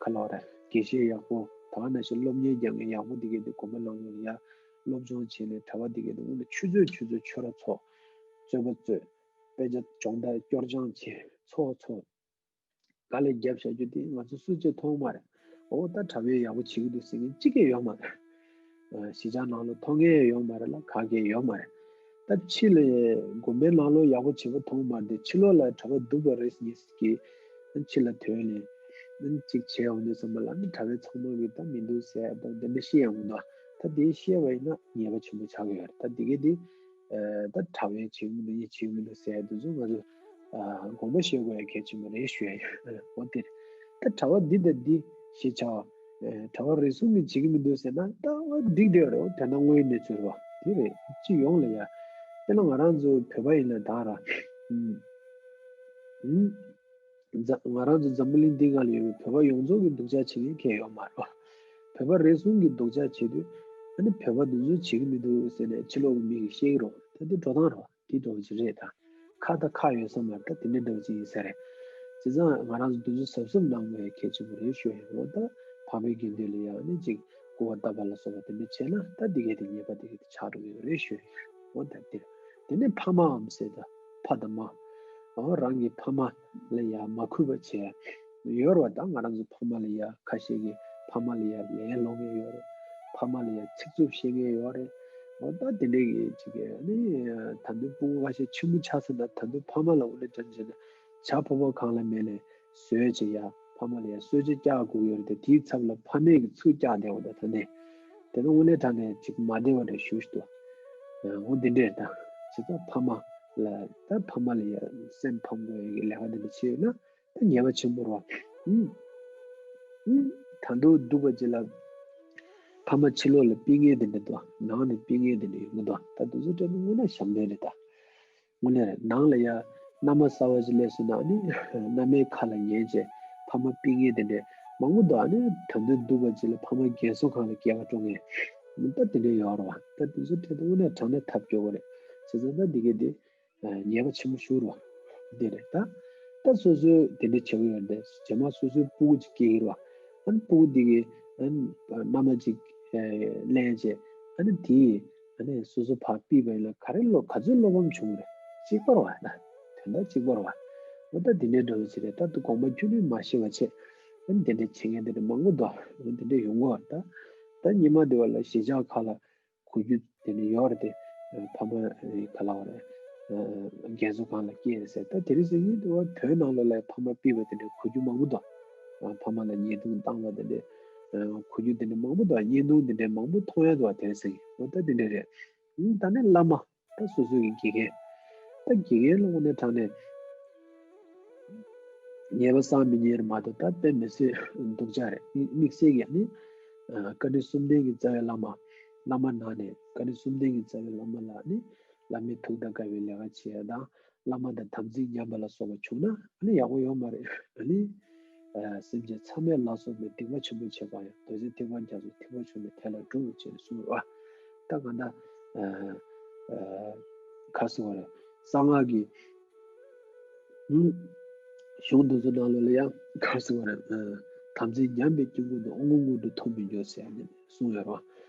ག་ལབ་རེད། དགེ་བཤེས་ཡག་པོ། ད་ག་ནང་བཞིན་སློབ་གཉེར་རྒྱག་མཁན་ཡག་པོ་དེ་གས་དེ་དགོན་པའི་ནང་ལོགས་ལ་ཡ་སློབ་སྦྱོང་བྱས་ནས། གྲྭ་པ་དེ་གས་དེ་དངོས་གནས་ཆུ་ཚོད་ཆུ་ཚོད་ཆོས་ར་ཚོགས། རྩོད་པ་རྩོད། དཔེ་ཆ་སྦྱོང་བརྡར་སྐྱོར་སྦྱང་བྱས། ཚོགས་ཚོགས། དཀའ་ལས་བརྒྱབ་བཞག་རྒྱུ་དེ་ང་ཚོ་སུ་གཅིག་མཐོང་མ་རེད། འོ་ད་གྲྭ་པས་ཡག་པོ་བྱེད་ཀྱི་འདུག་ཟེར་མཁན་གཅིག་ཀྱང་ཡོད་མ་རེད། ཨ་གཞིས་ཆགས་ནང་ལོགས་མཐོང་མཁན་ཡང་ཡོད་མ་རེད་ལ། ག་གེ་ཡོད་མ་རེད། ད་ཕྱི་ལ་དགོན་པའི་ནང་ལོགས་ཡག་པོ་བྱེད་པ་མཐོང་མ་རེད་དེ། ཕྱི་ལོགས་ལ་གྲྭ་པ་སྡུག་པ་རེད་ཟེར་མཁན་གྱིས་ཕྱི་ལ་ཐོན་ནས་ཅིག་བྱས་ཡོང་དུས་ཙམ་པ་ལ་ནི། གྲྭ་པའི་ཚང་མ་གིས་ད་མི་འདུག་ཟེར་ཡ་དང་དེ་འདྲ་བཤད་ཡོང་གི་འདུག་ད་དེ་བཤད་པ་ཡིན་ན་ཉེས་པ་ཆེན་པོ་ཆགས་ཀྱི་ཡོད་རེད། ད་དེ་གས་དེ་ཨ་ད་གྲྭ་པས་བྱེད་ཀྱི་མི་འདུག་ཡིན་བྱེད་ཀྱི་མི་འདུག་ཟེར་ཡ་དེ་ཚོ་ང་ཚོ་ཨ་དགོངས་པ་བཞེས་དགོས་ཡ་གལ་ཆེན་པོ་རེད་ཞུ་ཡ་ཡིན། འོ་དེ་རེད། ད་གྲྭ་པ་འདི་དང་འདི་ཞེས་བྱ་བ། ཨ་གྲྭ་པ་རེ་ཟུང་གིས་བྱེད་ཀྱི་མི་འདུག་ཟེར་ན། ད་འོ་འགྲིག་བསྡད་རེད། འོ་དེ་ན་དངོས་ཡོད་གནས་ཚུལ་རེད་བ། དེ་རེད། སྤྱི་ཡོངས་ལ་ཡ། དཔེར་ན་ང་རང་ཚོ་བོད་པ་ཡིན་ན་ད་ར། ཨུམ། ཨུམ། འཛམ་ང་རང་ཚོ་འཛམ་བུ་གླིང་འདི་སྒང་ལ་ཡོད་པའི་བོད་པ་ཡོངས་རྫོགས་ཀྱིས་སྡུག་ཅག་བྱེད་མཁན་གང་ཡང་ཡོད་མ་རེད། བོད་པ་རེ་ཟུང་གིས་སྡུག་ཅག་བྱེད་དུས། ཨ་ནི་བོད་པ་འདི་ཚོས་བྱེད་ཀྱི་མི་འདུག་ཟེར་ནས་ཕྱི་ལོགས་ཀྱི་མི་གིས་བཤད་ཀྱི་རེད་བ། ད་འདི་འགྲོ་སྟངས་རེད་བ། འདི་འདྲ་བོ་ཅིག་རེད་ད། ཁ་དང་ཁ་ཡོད་ས་མ་རེད། ད་དེ་འདྲ་འདྲ་བོ་ཅིག་ཡིན་ས་རེད། བྱས་ཙང་ང་རང་ཚོ་འདི་ཚོ་གཟབ་གཟབ་གནང་དགོས་ཡ་གལ་ཆེན་པོ་རེད་ཞུ་ཡ་ཡིན། འོ་ད་འཕགས་པའི་དགེ་འདུན་ལ་ཡ་ཨ་ནི་ཅིག་སྐུར་བ་བཏབ་པ་ལ་སོགས་པ་དེ་འདྲ་བྱས་ན། ད་འདི་གས་དེ་ཉེས་པ་དེ་གས་དེ་ཆགས་འགྲོ་གི་ཡོད་རེད་ཞུ་ཡ་ཡིན། འོ་ད་དེ། དེ་ནས་ཕ་མའམ་ཟེར་ད། ཕ་དང་མ། འོ་རང་གི་ཕ་མ་ལ་ཡ་མ་གུས་པ་བྱས་ཡོད་རེད་བ། ད་ང་རང་ཚོ་ཕ་མ་ལ་ཡ་ཁ་ཤས་ཀྱིས་ཕ་མ་ལ་ཡ་ལན་སློག་མཁན་ཡོད་རེད། ཕ་མ་ལ་ཡ་ཚིག་རྩུབ་བཤད་མཁན་ཡོད་རེད། འོ་ད་དེ་འདྲའི་གི་ཅིག་གི་ཨ་ནི་ད་དུང་སྤུ་གུ་ཁ་ཤས་ཆེན་པོ་ཆགས་ཚར་ན་ད་དུང་ཕ་མ་ལ་འོ་ལེ་དྲན་བྱས་ན། བྱ་ཕོ་མོ་གང་ལ་མེད་ལས་བཟོས་བྱས་ཡ་ཕ་མ་ལ་ཡ་གསོལ་ཇ་བཀྱག་དགོས་ཡོད་རེད་དེ། དེའི་ཚབ་ལ་ཕ་མས་ཀྱི་ཚུར་བཀྱག་བསྡད་འོ་ད་ད་ནས། དེ་ནི་དངོས་གནས་དྲང་གནས་ཅིག་མ་བདེ་བ་འདྲ་ཞེ་པོ་ཞིག་འདུག་འོ་འདི་འདྲས་ད། བྱས་ཙང་ཕ་མ་ལ་ད་ཕ་མ་ལ་ཡ་སེམས་ཕམ་དགོས་ཡ་གི་ལས་ཀ་འདི་འདྲ་བྱས་ཡོད་ན། ད་ཉེས་པ་ཆེན་པོ་རེད་བ། ཨུམ། ཨུམ། ད་དུང་སྡུག་པ་ཅིག་ལ། ཕ་མ་ཕྱི་ལོགས་ལ་ཕུད་མཁན་དེ་འདྲ་འདུག་ནང་ནས་ཕུད་མཁན་དེ་འདྲ་ཡོང་གི་འདུག་ད་དེ་ཚོ་དྲན་ན་དངོས་གནས་ཞབས་འདྲེན་རེད་ད། དངོས་གནས་རེད། ནང་ལ་ཡ་མནའ་མ་གསར་པ་ཅིག་སླེབས་སོང་ན། ཨ་ནི་མནའ་མའི་ཁ་ལ་ཉན་བྱས་ཕ་མ་ཕུད་མཁན་དེ་འདྲ་མང་པོ་འདུག་ཨ་ནི་ད་དུང་སྡུག་པ་ཅིག་ལ་ཕ་མ་རྒན་གསོ་ཁང་ལ་སྐྱེལ་ག་འགྲོ་མཁན་ད་དེ་འདྲ་ཡོད་རེད་བ། ད་དེ་ཚོ་དྲན་ན་དངོས་གནས་དྲང་གནས་ཐབས་སྐྱོ་པོ་རེད། བྱས་ཙང་ད་འདི་གས་དེ། ཨ་ཉེས་པ་ཆེན་པོ་ཞེ་པོ་རེད་བ། འདི་རེད་ད། ད་སོ་སོའི་དེ་འདྲ་བྱེད་ཀྱི་ཡོད་རེད། རྗེས་མ་སོ་སོའི་སྤུ་གུ་ཅིག་སྐྱེས་ཡིན་པ། ཨ་ནི་སྤུ་གུ་འདི་གི་ཨ་ནི་མནའ་མ་ཅིག་ལེན་བྱས། ཨ་ནི་དེས་ཨ་ནི་སོ་སོ་ཕར་ཕུད་པ་ཡིན་ན་ག་རེ་བློ་ག་ཚོད་བློ་ཕམ་བྱུང་རེད། གཅིག་པ་རེད་བ། ད་དོན་དག་གཅིག་པ་རེད་བ། འོ་ད་དེ་འདྲའི་འདྲ་བོ་ཅིག་རེད། ད་དུང་དགོངས་པ་ཁྱོན་ནས་མ་ཤེས་པ་བྱས། ཨ་ནི་དེ་འདྲ་བྱེད་མཁན་དེ་འདྲ་མང་པོ་འདུག་འོ་དེ་འདྲ་ཡོང་གི་རེད་བ། ད་ད་ཉི་མ་དེ་བ་ལ་གཞིས་ཆགས་ཁག་ལ་གོ་རྒྱུ་དེ་འདྲ་ཡོད་རེད་དེ། ཕ་མ་ག་ལ་བ་རེད། རྒན་གསོ་ཁང་ལ་སྐྱེལ་ཟེར། ད་དེ་རིང་སང་ཉིན་དུ་བ་བོད་ནང་ལོགས་ལ་ཕ་མ་ཕུད་པ་དེ་འདྲ་གོ་རྒྱུ་མང་པོ་འདུག་ཕ་མ་ལ་བརྙན་ཐུང་བཏང་བ་དེ་འདྲ་གོ་རྒྱུ་དེ་འདྲ་མང་པོ་འདུག་བརྙན་ཐུང་དེ་འདྲ་མང་པོ་མཐོང་ཡ་འདུག་དེ་རིང་སང་ཉིན། འོ་ད་དེ་འདྲ་རེད། ད་ནི་བླ་མ། ད་སོ་སོའི་གི་དགེ་རྒན། ད་དགེ་རྒན་ལ་དངོས་གནས་དྲང་གནས་ཉེས་པ་བསགས་མི་ཉེས་རེད་མ་གཏོགས། ད་དཔེ་མི་སྲིད་སྡུག་ཅག་རེད། དམིགས་བསལ་གྱི་ནི་བཀའ་དྲིན་གསུམ་ལྡན་གྱི་རྩ་བའི་བླ་མ། བླ་མ་ནང་ནས་བཀའ་དྲིན་གསུམ་ལྡན་གྱི་རྩ་བའི་བླ་མ་ལ་ནི་བླ་མའི་ཐུགས་དང་འགལ་བའི་ལས་ཀ་བྱེད་ཡ་དང་། བླ་མ་དང་དམ་ཚིག་ཉམས་པ་ལ་སོགས་པ་བྱུང་ན་ཨ་ནི་ཡག་པོ་ཡོད་མ་རེད། ཨ་ནི་སེམས་ཅན་ཚང་མས་ལ་སོགས་པའི་སྡིག་པ་ཆེན་པོ་བྱེད་པ་ཡང་། རྡོ་རྗེ་ཐེག་པ་རྒྱ་མཚོ་ཐེག་པ་ཆུང་ནས་དེ་ལ་སྒྲུབ་ཅེས་གསུངས་རོ། ད་ག་ད་ཁ་སོ་བ་རེད། གསང་སྔགས་ཀྱི་གཞུང་འདི་ཚོ་ནང་ལོགས་ལ་ཡང་ཁ་སོ་བ་རེད། དམ་ཚིག་ཉམས་པའི་སྐྱེ་དགུ་དང་། དབང་པོ་དངོས་གྲུབ་ཐོབ་མི་འགྱུར་ཟེར་ནས་གསུངས་ཡོད་རོ།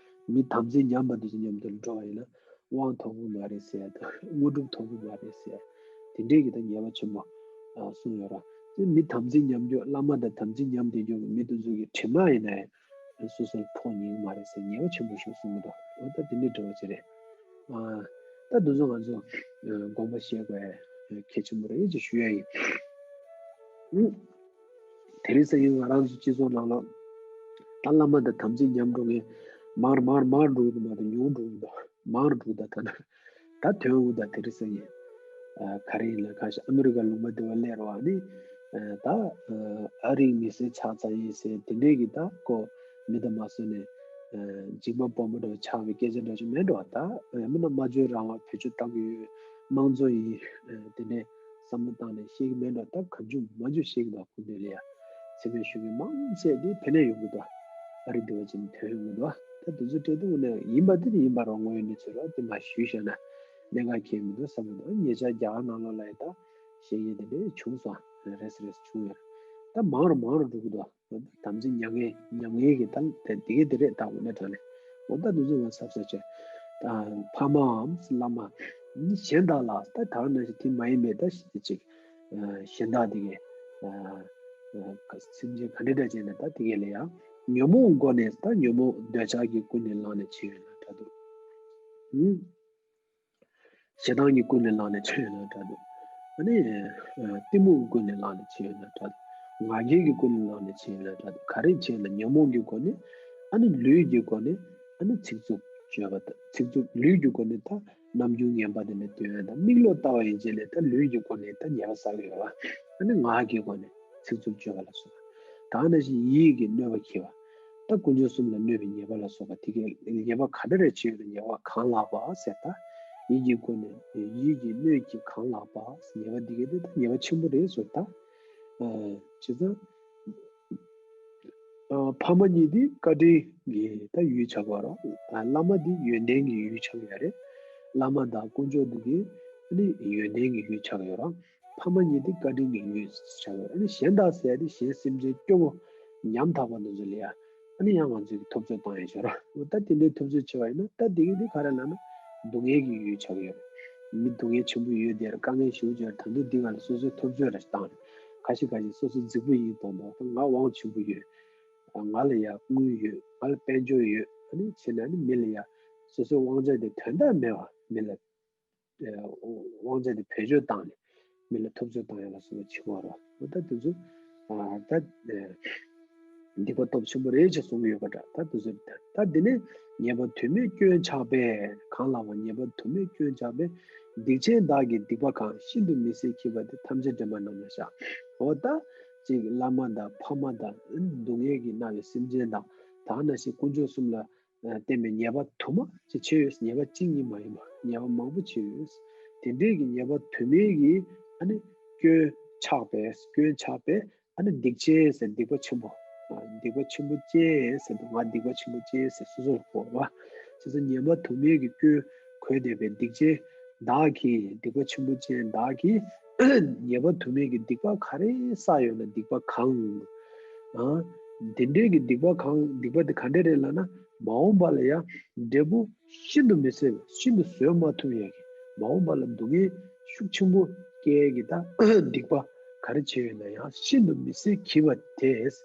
མི་དམ་ཚིག་ཉམས་པ་འདི་ཚོ་མཉམ་དུ་འགྲོ་བ་ཡིན་ན། དབང་ཐོབ་ཀྱི་མ་རེད་ཟེར་ཡ་དང་། དངོས་གྲུབ་ཐོབ་ཀྱི་མ་རེད་ཟེར་ཡ། དེ་འདྲས་ཀྱི་ད་ཉེས་པ་ཆེན་པོ་གསུངས་ཡོད་ར། དེ་མི་དམ་ཚིག་ཉམས་རྒྱུ། བླ་མ་དང་དམ་ཚིག་ཉམས་བསྡད་རྒྱུ་གི་མི་དེ་ཚོ་གི་དྲི་མ་ཡིན་ན་ཡང་སོ་སོར་ཕོག་ཉན་གྱི་མ་རེད་ཟེར་ཉེས་པ་ཆེན་པོ་ཞིག་གསུངས་ཀྱི་འདུག་འོ་ད་དེ་འདྲས་འདྲ་བོ་ཅིག་རེད། ད་འདི་ཚོ་ང་ཚོ་དགོངས་པ་བཞེས་དགོས་ཡ་གལ་ཆེན་པོ་རེད་ཅེས་ཞུ་ཡ་ཡིན། དེ་རིང་སང་ཉིན་ང་རང་ཚོ་སྤྱི་ཚོགས་ནང་ལ་ད་བླ་མ་དང་དམ་ཚིག་ཉམས་འགྲོ་མཁན་མང་རུ་མང་རུ་མང་རུ་འགྲོ་གི་འདུག་མང་རུ་འགྲོ་གི་འདུག་མང་རུ་འགྲོ་གི་འདུག་ད་ད་དོན་དངོས་ད་དེ་རིང་སང་ཉིན་ག་རེ་ཡིན་ལ། ཁ་ཤས་ཨ་མི་རི་ཀ་ལུང་པ་དེ་བ་སླེབས་རོགས་ནི་ད་ཨ་རིའི་མི་སེར་ཆགས་ཚར་ཡིན་ཟེར་དེ་འདྲས་ཀྱི་ད་ཀོ་མི་དང་མ་སོ་ནས་འཇིགས་པ་སྤོབས་པ་འདྲ་ཆགས་པའི་སྐད་ཆ་འདྲ་ཞིག་མེད་འགྲོ། ད་ཡང་མིན་ན་སྨྲ་བརྗོད་རང་དབང་བེད་སྤྱོད་བཏང་གི་ཡོད། དམངས་གཙོ་ཡིན། དེ་ནས་བསམ་བློ་བཏང་ནས་བཤད་ཀྱི་མེད་འགྲོ། ད་གང་བྱུང་མང་བྱུང་བཤད་ཀྱི་འདུག་ཁུངས་འདི་ལ་ཡ་ཚེ་མེད་ཞུ་མཁན་མང་ཆེ་དེ་ཕེ་ནས་ཡོང་གི་འདུག་ཨ་རི་འདི་བ་ཅིག་ནས་ཐོན་ཡོང་གི་འདུག་ད་དེ་ཚོ་སྤྲད་དུས་ནས་ཡིན་པ་དེ་ནི་ཡིན་པ་རང་ངོས་ནས་ཚོད་ར་དེ་མ་ཞུས་བཞག་ན་གནད་འགག་འཁེལ་མི་འདུག་བསམ་གི་འདུག་ཉེ་ཆར་རྒྱ་གར་ནང་ལོགས་ལ་ཡ་ད་བཤད་ཡས་དེ་འདྲས་བྱུང་སོང་། རེས་རེས་བྱུང་ཡོད། ད་མང་རུ་མང་རུ་འགྲོ་གི་འདུག་དམ་ཚིག་ཉམས་ངེས་ཉམས་ངེས་ཀྱི་ད་དེ་དེ་གས་དེ་རེད། ད་འོ་ན་དྲང་ནས་འོ་ད་འདི་ཚོ་ང་ཚབ་ཚབ་བྱས། ཕ་མའམ་བླ་མ་གཞན་དག་ལ་ད་ད་ནང་བཞིན་དེ་མ་ཡིན་པའི་ད་ཅིག་གཞན་དག་དེ་གས་སེམས་ཅན་ག་འདྲ་འདྲ་བྱས་ན་ད་དེ་གས་ལ་ཡང་ཉོན་མོངས་སྒོ་ནས་ད་ཉོན་མོངས་འདོད་ཆགས་ཀྱི་ཀུན་ནས་བསླངས་ནས་བྱས་ཡོད་ན་འདྲ་འདུག་ཞེ་སྡང་གི་ཀུན་ནས་བསླངས་ནས་བྱས་ཡོད་ན་འདྲ་འདུག་ཨ་ནི་གཏི་མུག་གི་ཀུན་ནས་བསླངས་ནས་བྱས་ཡོད་ན་འདྲ་འདུག་ང་རྒྱལ་གྱི་ཀུན་ནས་བསླངས་ནས་བྱས་ཡོད་ན་འདྲ་འདུག་ག་རེ་བྱས་ན་ཉོན་མོངས་ཀྱི་སྒོ་ནས། ཨ་ནི་ལུས་ཀྱི་སྒོ་ནས། ཨ་ནི་ཚིག་རྩུབ་སྤྱོད་པ་དང་། ཚིག་རྩུབ་ལུས་ཀྱི་སྒོ་ནས་ད་རྣམ་འགྱུར་ངན་པ་དེ་འདྲ་སྟོན་ཡ་དང་། མིག་ལོག་ལྟ་བ་ཡན་ཆད་ལས་ད་ལུས་ཀྱི་སྒོ་ནས་ད་ཉེས་པ་བསགས་ཡོད་པ། ཨ་ནི་ངག་གི་སྒོ་ནས་ཚིག་རྩུབ་སྤྱོད་པ་ལ་སོགས་པ། ད་ནང་བཞིན་ཡིད་ཀྱིས་གནོད་པ་བགྱིས་པ། ད་དཀོན་མཆོག་གསུམ་ལ་གནོད་པའི་ཉེས་པ་ལ་སོགས་པ་དེ་གའི་ཉེས་པ་ག་འདྲ་རེ་བྱས་ཡོད་ན་ཉེས་པ་གང་ལགས་པ་ཟེར། ད་ཡིད་ཀྱི་སྒོ་ནས་ཡིད་ཀྱིས་གནོད་བགྱིས་གང་ལགས་པ་ཟེར། ཉེས་པ་འདི་གའི་དེ་ད་ཉེས་པ་ཆེན་པོ་རེད་ཟེར། ད་བྱས་ཙང་ཕ་མ་གཉིས་དེ་བཀའ་དྲིན་གྱི་ད་ཡུལ་ཆགས་པ་རེད། བླ་མ་དེ་ཡོན་ཏན་གྱི་ཡུལ་ཆགས་ཡ་རེད། བླ་མ་དང་དཀོན་མཆོག་འདི་གའི་ཨ་ནི་ཡོན་ཏན་གྱི་ཡུལ་ཆགས་ཡོད་རེད། ཕ་མ་གཉིས་དེ་བཀའ་དྲིན་གྱི་ཡུལ་ཆགས་ཡོད། ཨ་ནི་གཞན་དག་ཟེར་ཡ་དེ་གཞན་སེམས་ཅན་སྐྱོ་བོ་ཉམ་ཐག་པ་འདི་ཚོ་ལ་ཡ་ཨ་ནི་ཡང་ང་ཚོས་ཀྱི་འཐབ་རྩོད་བཏང་ཡ་ཆོག་ར། འོ་ད་དེ་འདྲའི་འཐབ་རྩོད་བྱེད་པ་ཡིན་ན་ད་དེ་གི་དེ་ག་རེ་ལབ་ན་སྡུག་བསྔལ་གྱི་ཡུལ་ཆགས་ཡོད་རེད། མི་སྡུག་བསྔལ་ཆེན་པོ་ཡོད་དེ་ར། དཀའ་ངལ་ཞེ་པོ་ཅིག་ཡོད་རེད། ད་དུང་འདི་སྒང་ལ་སོ་སོའི་འཐབ་རྩོད་ར་བཏང་རེད། ཁ་ཤས་ཁ་ཤས་སོ་སོ་རྫིག་པོ་ཡིན་མདོག་མདོག་ང་དབང་ཆེན་པོ་ཡོད། ང་ལ་ཡ་དངུལ་ཡོད། ང་ལ་དཔལ་འབྱོར་ཡོད། ཨ་ནི་བྱས་ན་ཨ་ནི་མི་ལ་ཡ་སོ་སོའི་དབང་ཆ་དེ་དོན་དག་མེད་པ་མི་ལ་དབང་ཆ་དེ་བེད་སྤྱོད་བཏང་ནས་མི་ལ་འཐབ་རྩོད་བཏང་ཡ་ལ་སོགས་པ་བྱེད་ཀྱི་ཡོད་རེད། འོ་ད་དེ་ཚོ་ད་སྡིག་པ་སྟོབས་ཆེན་པོ་རེད་ཅེས་གསུང་གི་ཡོད་པ་འདྲ། ད་དེ་ཚོ་ད་འདི་ནས་ཉེས་པ་དུ་མས་སྐྱོན་ཆགས་པས། གང་ལགས་པ། ཉེས་པ་དུ་མས་སྐྱོན་ཆགས་པས། སྡིག་ཅན་བདག་གིས་སྡིག་པ་གང་། ཤིན་ཏུ་མི་བཟད་འཁྱིད་པ་དེ། ཐམས་ཅད་དྲན་པ་རྣམས་ལ་བཤགས། འོ་ད་ཅིག་བླ་མ་དང་ཕ་མ་དང་སྡུག་བསྔལ་གྱིས་མནར་བའི་སེམས་ཅན་དང་ད་ནང་བཞིན་དཀོན་མཆོག་གསུམ་ལ་བརྟེན་པའི་ཉེས་པ་དུ་མ་ཅིག་བྱས་ཡོད། ཉེས་པ་གཅིག་གཉིས་མ་ཡིན་པ་ཉེས་པ་མང་པོ་བྱས་ཡོད། དེ་འདྲའི་གི་ཉེས་པ་དུ་མའི་གི་ཨ་ནི་སྐྱོན་ཆགས་པས། སྐྱོན་ཆགས་པས་ཨ་ནི་སྡིག་ཅན་ཟེར་སྡིག་པ་ཆེན་པོ། སྡིག་པ་ཆེན་པོ་ཅན་ཟེར་དུས་ང་སྡིག་པ་ཆེན་པོ་ཅན་ཟེར་སོ་སོར་གོ་བ། བྱས་ཙང་ཉེས་པ་དུ་མའི་གི་སྐྱོན་གོས་བསྡད་པའི་སྡིག་ཅན་བདག་གིས། སྡིག་པ་ཆེན་པོ་ཅན་བདག་གིས་ ངེས་པ་དུ་མེད་ཀྱི་སྡིག་པ་ག་རེ་བསགས་ཡོད་ན་སྡིག་པ་གང་། ཨ། དེ་འདྲའི་གི་སྡིག་པ་གང་། སྡིག་པ་དེ་ག་འདྲ་རེད་ལབ་ན། མ་འོངས་པ་ལ་ཡང་འབྲས་བུ་ཤིན་ཏུ་མི་བཟོད། ཤིན་ཏུ་བཟོད་མ་ཐུབ་ཡ་གི། མ་འོངས་པ་ལ་སྡུག་བསྔལ་ཤུགས་ཆེན་པོ་སྐྱེ་ཡ་གི་ད་སྡིག་པ་ག་རེ་བྱས་ཡོད་ན་ཡང་ཤིན་ཏུ་མི་བཟོད་གྱིས་པ་དེས།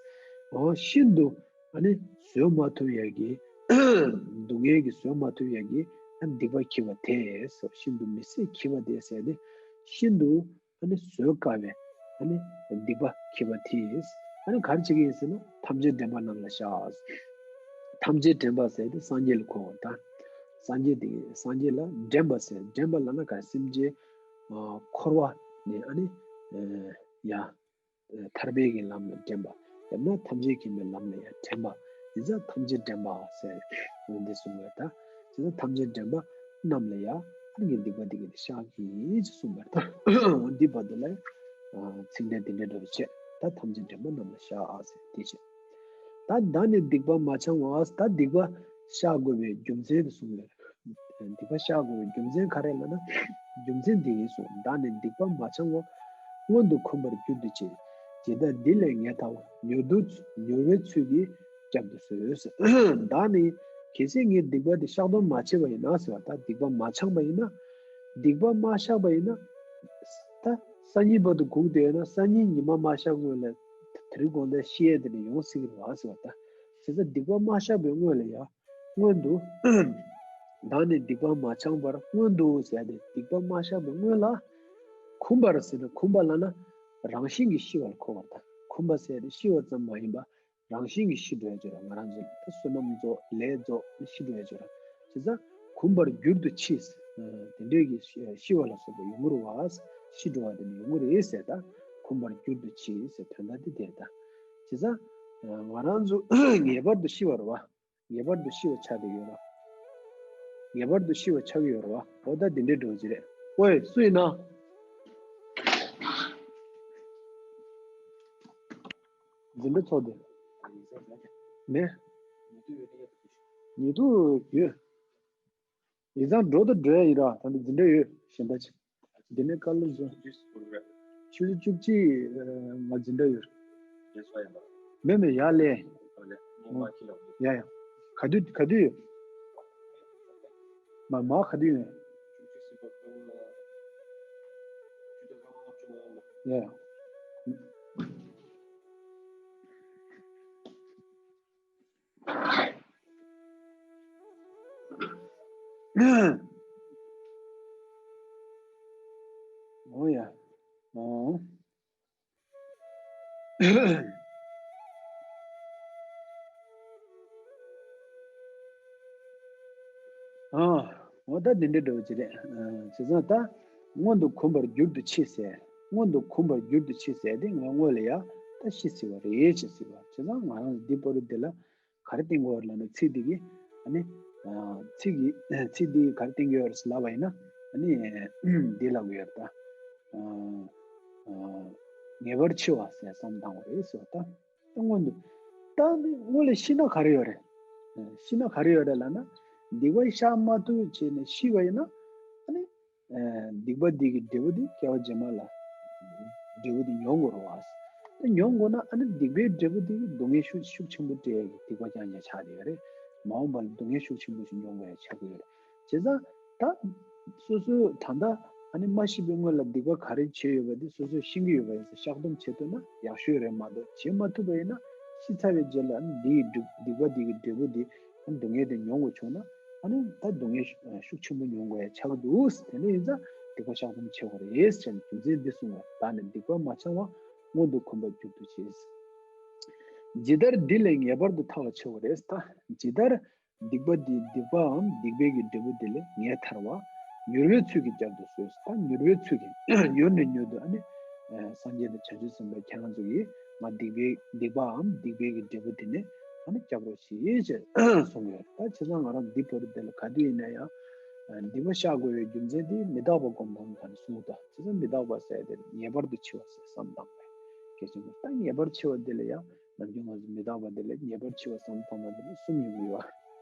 འོ་ཤིན་ཏུ་ཨ་ནི་བཟོད་མ་ཐུབ་ཡ་གི། སྡུག་བསྔལ་གྱིས་བཟོད་མ་ཐུབ་ཡ་གི་ཨ་སྡིག་པ་གྱིས་པ་དེས། ཤིན་ཏུ་མི་བཟད་གྱིས་པ་དེས་ཟེར་ཏེ། ཤིན་ཏུ་ཨ་ནི་བཟོད་དཀའ་བའི་ཨ་ནི་སྡིག་པ་གྱིས་པ་དེས། ཨ་ནི་ག་རེ་བྱེད་ཀྱི་ཡིན་ཟེར་ན། ཐམས་ཅད་འདྲེན་པ་རྣམས་ལ་བཤགས། ཐམས་ཅད་འདྲེན་པ་ཟེར་ཏེ་སངས་རྒྱས་ལ་གོ་བ་དང་། སངས་རྒྱས་དེ་སངས་རྒྱས་ལ་འདྲེན་པ་ཟེར། འདྲེན་པ་ལབ་ན་ག་རེ། སེམས་ཅན་འཁོར་བ་ནས་ཨ་ནི་ཡ། ཐར་པའི་གི་ལམ་ལ་འདྲེན་པ། ཡང་ན་ཐམས་ཅད་མཁྱེན་པའི་ལམ་ལ་ཡང་འདྲེན་པ། དེ་ཚོ་ཐམས་ཅད་འདྲེན་པ་ཟེར་འདི་གསུངས་པ་དང་། དེ་ཚོ་ཐམས་ཅད་འདྲེན་པ་རྣམས་ལ་ཡང་ཨ་ནི་སྡིག་པ་འདི་ག་ནས་བཤགས་ཀྱིས་ཅེས་གསུངས་པ་དང་། འདི་བར་དུ་ལ་ཚིག་འགྲེལ་འདི་འདྲ་འདྲ་བྱས། ད་ཐམས་ཅད་འདྲེན་པ་རྣམས་ལ་བཤགས་ཟེར་དེ་བྱས། ད་བདག་ནི་སྡིག་པ་མ་འཆང་བ། ད་སྡིག་པ་བཤགས་དགོས་པའི་རྒྱུ་མཚན་དེ་གསུངས་ཡོད། སྡིག་པ་བཤགས་དགོས་པའི་རྒྱུ་མཚན་ག་རེ་ལབ་ན། རྒྱུ་མཚན་འདི་ཡིན་གསུངས། བདག་ནི་སྡིག་པ་མ་འཆང་བ། སྔོན་དུ་འཁོམས་པར་འགྱུར་དུ་མཆི། ཇི་ལྟར་འདི་ལས་ངེས་ཐར་བ། མྱུར་དུ་མྱུར་བའི་ཚུལ་གྱིས་བསྐྱབ་ཏུ་གསོལ། བདག་ནི་གལ་སྲིད་ངས་སྡིག་པ་འདི་བཤགས་སྡོམ་མ་བྱས་པ་ཡིན་ན་ཟེར་བ། ད་སྡིག་པ་མ་འཆང་བ་ཡིན་ན། སྡིག་པ་མ་བཤགས་པ་ཡིན་ན། ད་སང་ཉིན་བར་དུ་སྒུག་བསྡད་ཡོད་ན། སང་ཉིན་ཉི་མ་མ་ཤར་སྔོན་ལ་དེ་རིང་དགོང་དག་ཤི་ཡས་དེ་ནི་ཡོང་སྲིད་ཀྱི་རེད་བ་ཟེར་བ། ད་བྱས་ཙང་སྡིག་པ་མ་བཤགས་པའི་སྔོན་ལ་ཡང་། སྔོན་དུ། བདག་ནི་སྡིག་པ་མ་འཆང་བར། སྔོན་དུ་ཟེར་ཏེ་སྡིག་པ་མ་བཤགས་པའི་སྔོན་ལ། འཁུམས་པར་ཟེར་ན། འཁུམས་པ་ལབ་ན་རང་བཞིན་གྱིས་ཤི་བ་ལ་གོ་བ་དང་། འཁུམས་པ་ཟེར་ཏེ་ཤི་བ་ཙམ་མ་ཡིན་པ། རང་བཞིན་གྱིས་ཤི་འགྲོ་ཡ་ཅིག་རེད། ང་རང་ཚོ་ད་བསོད་ནམས་རྫོགས། ལས་རྫོགས། ཤི་འགྲོ་ཡ་ཅིག་རེད། བྱས་ཙང་འཁུམས་པར་འགྱུར་དུ་མཆི། དེ་འདྲའི་གི་ཤི་བ་ལ་སོགས་པ་ཡོང་གི་རེད་བ། ཤི་འགྲོ་བ་དེ་ནི་ཡོང་གི་རེད་ཟེར། ད་འཁུམས་པར་འགྱུར་དུ་མཆི་ཟེར་དོན་དག་དེ་དེ་རེད། ད་བྱས་ཙང་ང་རང་ཚོ་ངེས་པར་དུ་ཤི་བ་རེད་བ། ངེས་པར་དུ་ཤི་བ་ཆགས་བསྡད་ཡོད་ར། ངེས་པར་དུ་ཤི་བ་ཆགས་ཀྱི་ཡོད་ར་བ། འོ་ད་དེ་འདྲའི་འགྲོ་གི་རེད། ཨོའི་སུ་ཡིན་ན། འཛིན་གྲྭ་ཚོགས་དེ། ནས། ཉེ་དུ་ཡོད། ཡིན་ཙང་འགྲོ་དང་འགྲོ་ཡ་ཡིན་ར། ད་ནི་འཛིན་གྲྭ་ཡོད། གཞན་པ་ཅིག་འདི་ནས་ཀ་ལོ་བཟོ། ཆུ་ཚོད་བཅུ་གཅིག་ང་འཛིན་གྲྭ་ཡོད། མེད་མེད་ཡར་ལས། ཡ་ཡ། ག་དུས་ག་དུས་ཡོད། མ་མ་ག་དུས་ཡོད། ཡ་ཡ། ཨོ་ཡ། ཨོ། ཨ། འོ་ད་འདི་འདྲ་འདྲ་བོ་ཅིག་རེད། བྱས་ཙང་ད་སྔོན་དུ་འཁུམས་པར་འགྱུར་དུ་མཆི་ཟེར། སྔོན་དུ་འཁུམས་པར་འགྱུར་དུ་མཆི་ཟེར་དེ་ང་སྔོན་ལ་ཡ་ད་ཤི་སྲིད་པ་རེད་ཅེས་ཟེར་བ། བྱས་ཙང་ང་རང་འདི་པོ་རུ་འདི་ལ་ག་རེ་བསྟན་དགོས་རེད་ལབ་ན། ཚིག་འདི་གིས་ཨ་ནི། ཚིག་གི་ཚིག་འདི་ག་རེ་བསྟན་དགོས་རེད་ལབ་པ་ཡིན་ན། ཨ་ནི་འདི་ལབ་དགོས་རེད་ད། ངེས་པར་འཆི་བ་ཟེར་བསམ་བཏང་བ་རེད་ཟེར་བ་ད། ད་སྔོན་དུ། ད་ནི་སྔོན་ལ་ཤི་ན་ག་རེ་ཡོད་རེད། ཤི་ན་ག་རེ་ཡོད་རེད་ལབ་ན། སྡིག་པ་བཤགས་མ་ཐུབ་བྱས་ནས་ཤི་བ་ཡིན་ན། ཨ་ནི། སྡིག་པ་འདི་གི་འབྲས་བུ་འདི་སྐྱེ་བ་རྗེས་མ་ལ། འབྲས་བུ་འདི་མྱོང་དགོས་རེད་བ། ད་མྱོང་དགོས་ན་ཨ་ནི་སྡིག་པའི་འབྲས་བུ་འདི་གི་སྡུག་བསྔལ་ཤུགས་ཤུགས་ཆེན་པོ་སྤྲད་ཡ་གི་སྡིག་པ་རྐྱང་རྐྱང་ཆགས་བསྡད་ཡོད་རེད། མ་འོངས་པ་ལ་སྡུག་བསྔལ་ཤུགས་ཆེན་པོ་ཞིག་མྱོང་དགོས་ཡ་ཆགས་ཀྱི་ཡོད་རེད། བྱས་ཙང་། ད། སོ་སོའི་ད་ལྟ་ཨ་ནི་མ་ཤི་བའི་སྔོན་ལ་སྡིག་པ་ག་རེ་བྱས་ཡོད་པ་འདི་སོ་སོས་ཤེས་ཀྱི་ཡོད་པ་ཡིན་ཙང་བཤགས་སྡོམ་བྱེད་ཐུབ་ན་ཡག་ཤོས་རེད་མ་གཏོགས། བྱེད་མ་ཐུབ་པ་ཡིན་ན་ཤི་ཚར་བའི་རྗེས་ལ་ཨ་ནི་འདི་ཡི་སྡིག་སྡིག་པ་འདི་གི་འབྲས་བུ་འདི་ཨ་ནི་སྡུག་བསྔལ་དེ་མྱོང་དགོས་བྱུང་ན་ཨ་ནི་ད་སྡུག་བསྔལ་ཤུགས་ཤུགས་ཆེན་པོ་མྱོང་དགོས་ཡ་ཆགས་འདུག་དེ་འདྲ་ཡིན་ཙང་སྡིག་པ་བཤགས་སྡོམ་བྱེད་དགོས་རེད་ཟེར་ནས་རྒྱུ་མཚན་འདི་གསུངས་པ། བདག་ནི་སྡིག་པ་མ་འཆང་བ། སྔོན་དུ་འཁུམས་པར་འགྱུར་དུ་མཆི། ཇི་ལྟར་འདི་ལས་ངེས་པར་དུ་ཐར་བར་བྱ་བ་རེད། ད་ཇི་ལྟར། སྡིག་པ་འདི་སྡིག་པའམ་སྡིག་པའི་གི་འབྲས་བུ་འདི་ལས་ངེས་ཐར་བ། མྱུར་བའི་ཚུལ་གྱིས་བསྐྱབ་ཏུ་གསོལ། ད་མྱུར་བའི་ཚུལ་གྱིས་མྱུར་ནས་མྱུར་དུ་ཨ་ནི། སངས་རྒྱས་དང་བྱང་ཆུབ་སེམས་དཔའ་ཁྱེད་རང་ཚོ་གིས་ང་སྡིག་པའི་སྡིག་པའམ་སྡིག་པའི་གི་འབྲས་བུ་འདི་ནས་ཨ་ནི་བསྐྱབ་རོགས་ཞེས་ཅེས་གསུངས་ཡོད། ད་བྱས་ཙང་ང་རང་འདི་བར་དུ་འདི་ལ་ག་དུས་ཡིན་ན་ཡང་། སྡིག་པ་བཤགས་དགོས་པའི་རྒྱུ་མཚན་དེ་མི་རྟག་པ་སྒོམ་སྟངས་ག་ནས་གསུངས་འདུག་བྱས་ཙང་མི་རྟག་པ་ཟེར་དེ་ངེས་པར་དུ་འཆི་བ་ཟེར་བསམ་བཏང་བས་གལ་ཆེན་པོ། ད་ངེས་པར་འཆི་བ་འདི་ལ་ཡང་། ནམ་རྒྱུན་ང་ཚོ་མི་རྟག་པ་འདི་ལ་ངེས་པར་འཆི་བ་བསམ་བློ་བཏང་ན་འདི་ལ་གསུམ་ཡོང་གི་ཡོད།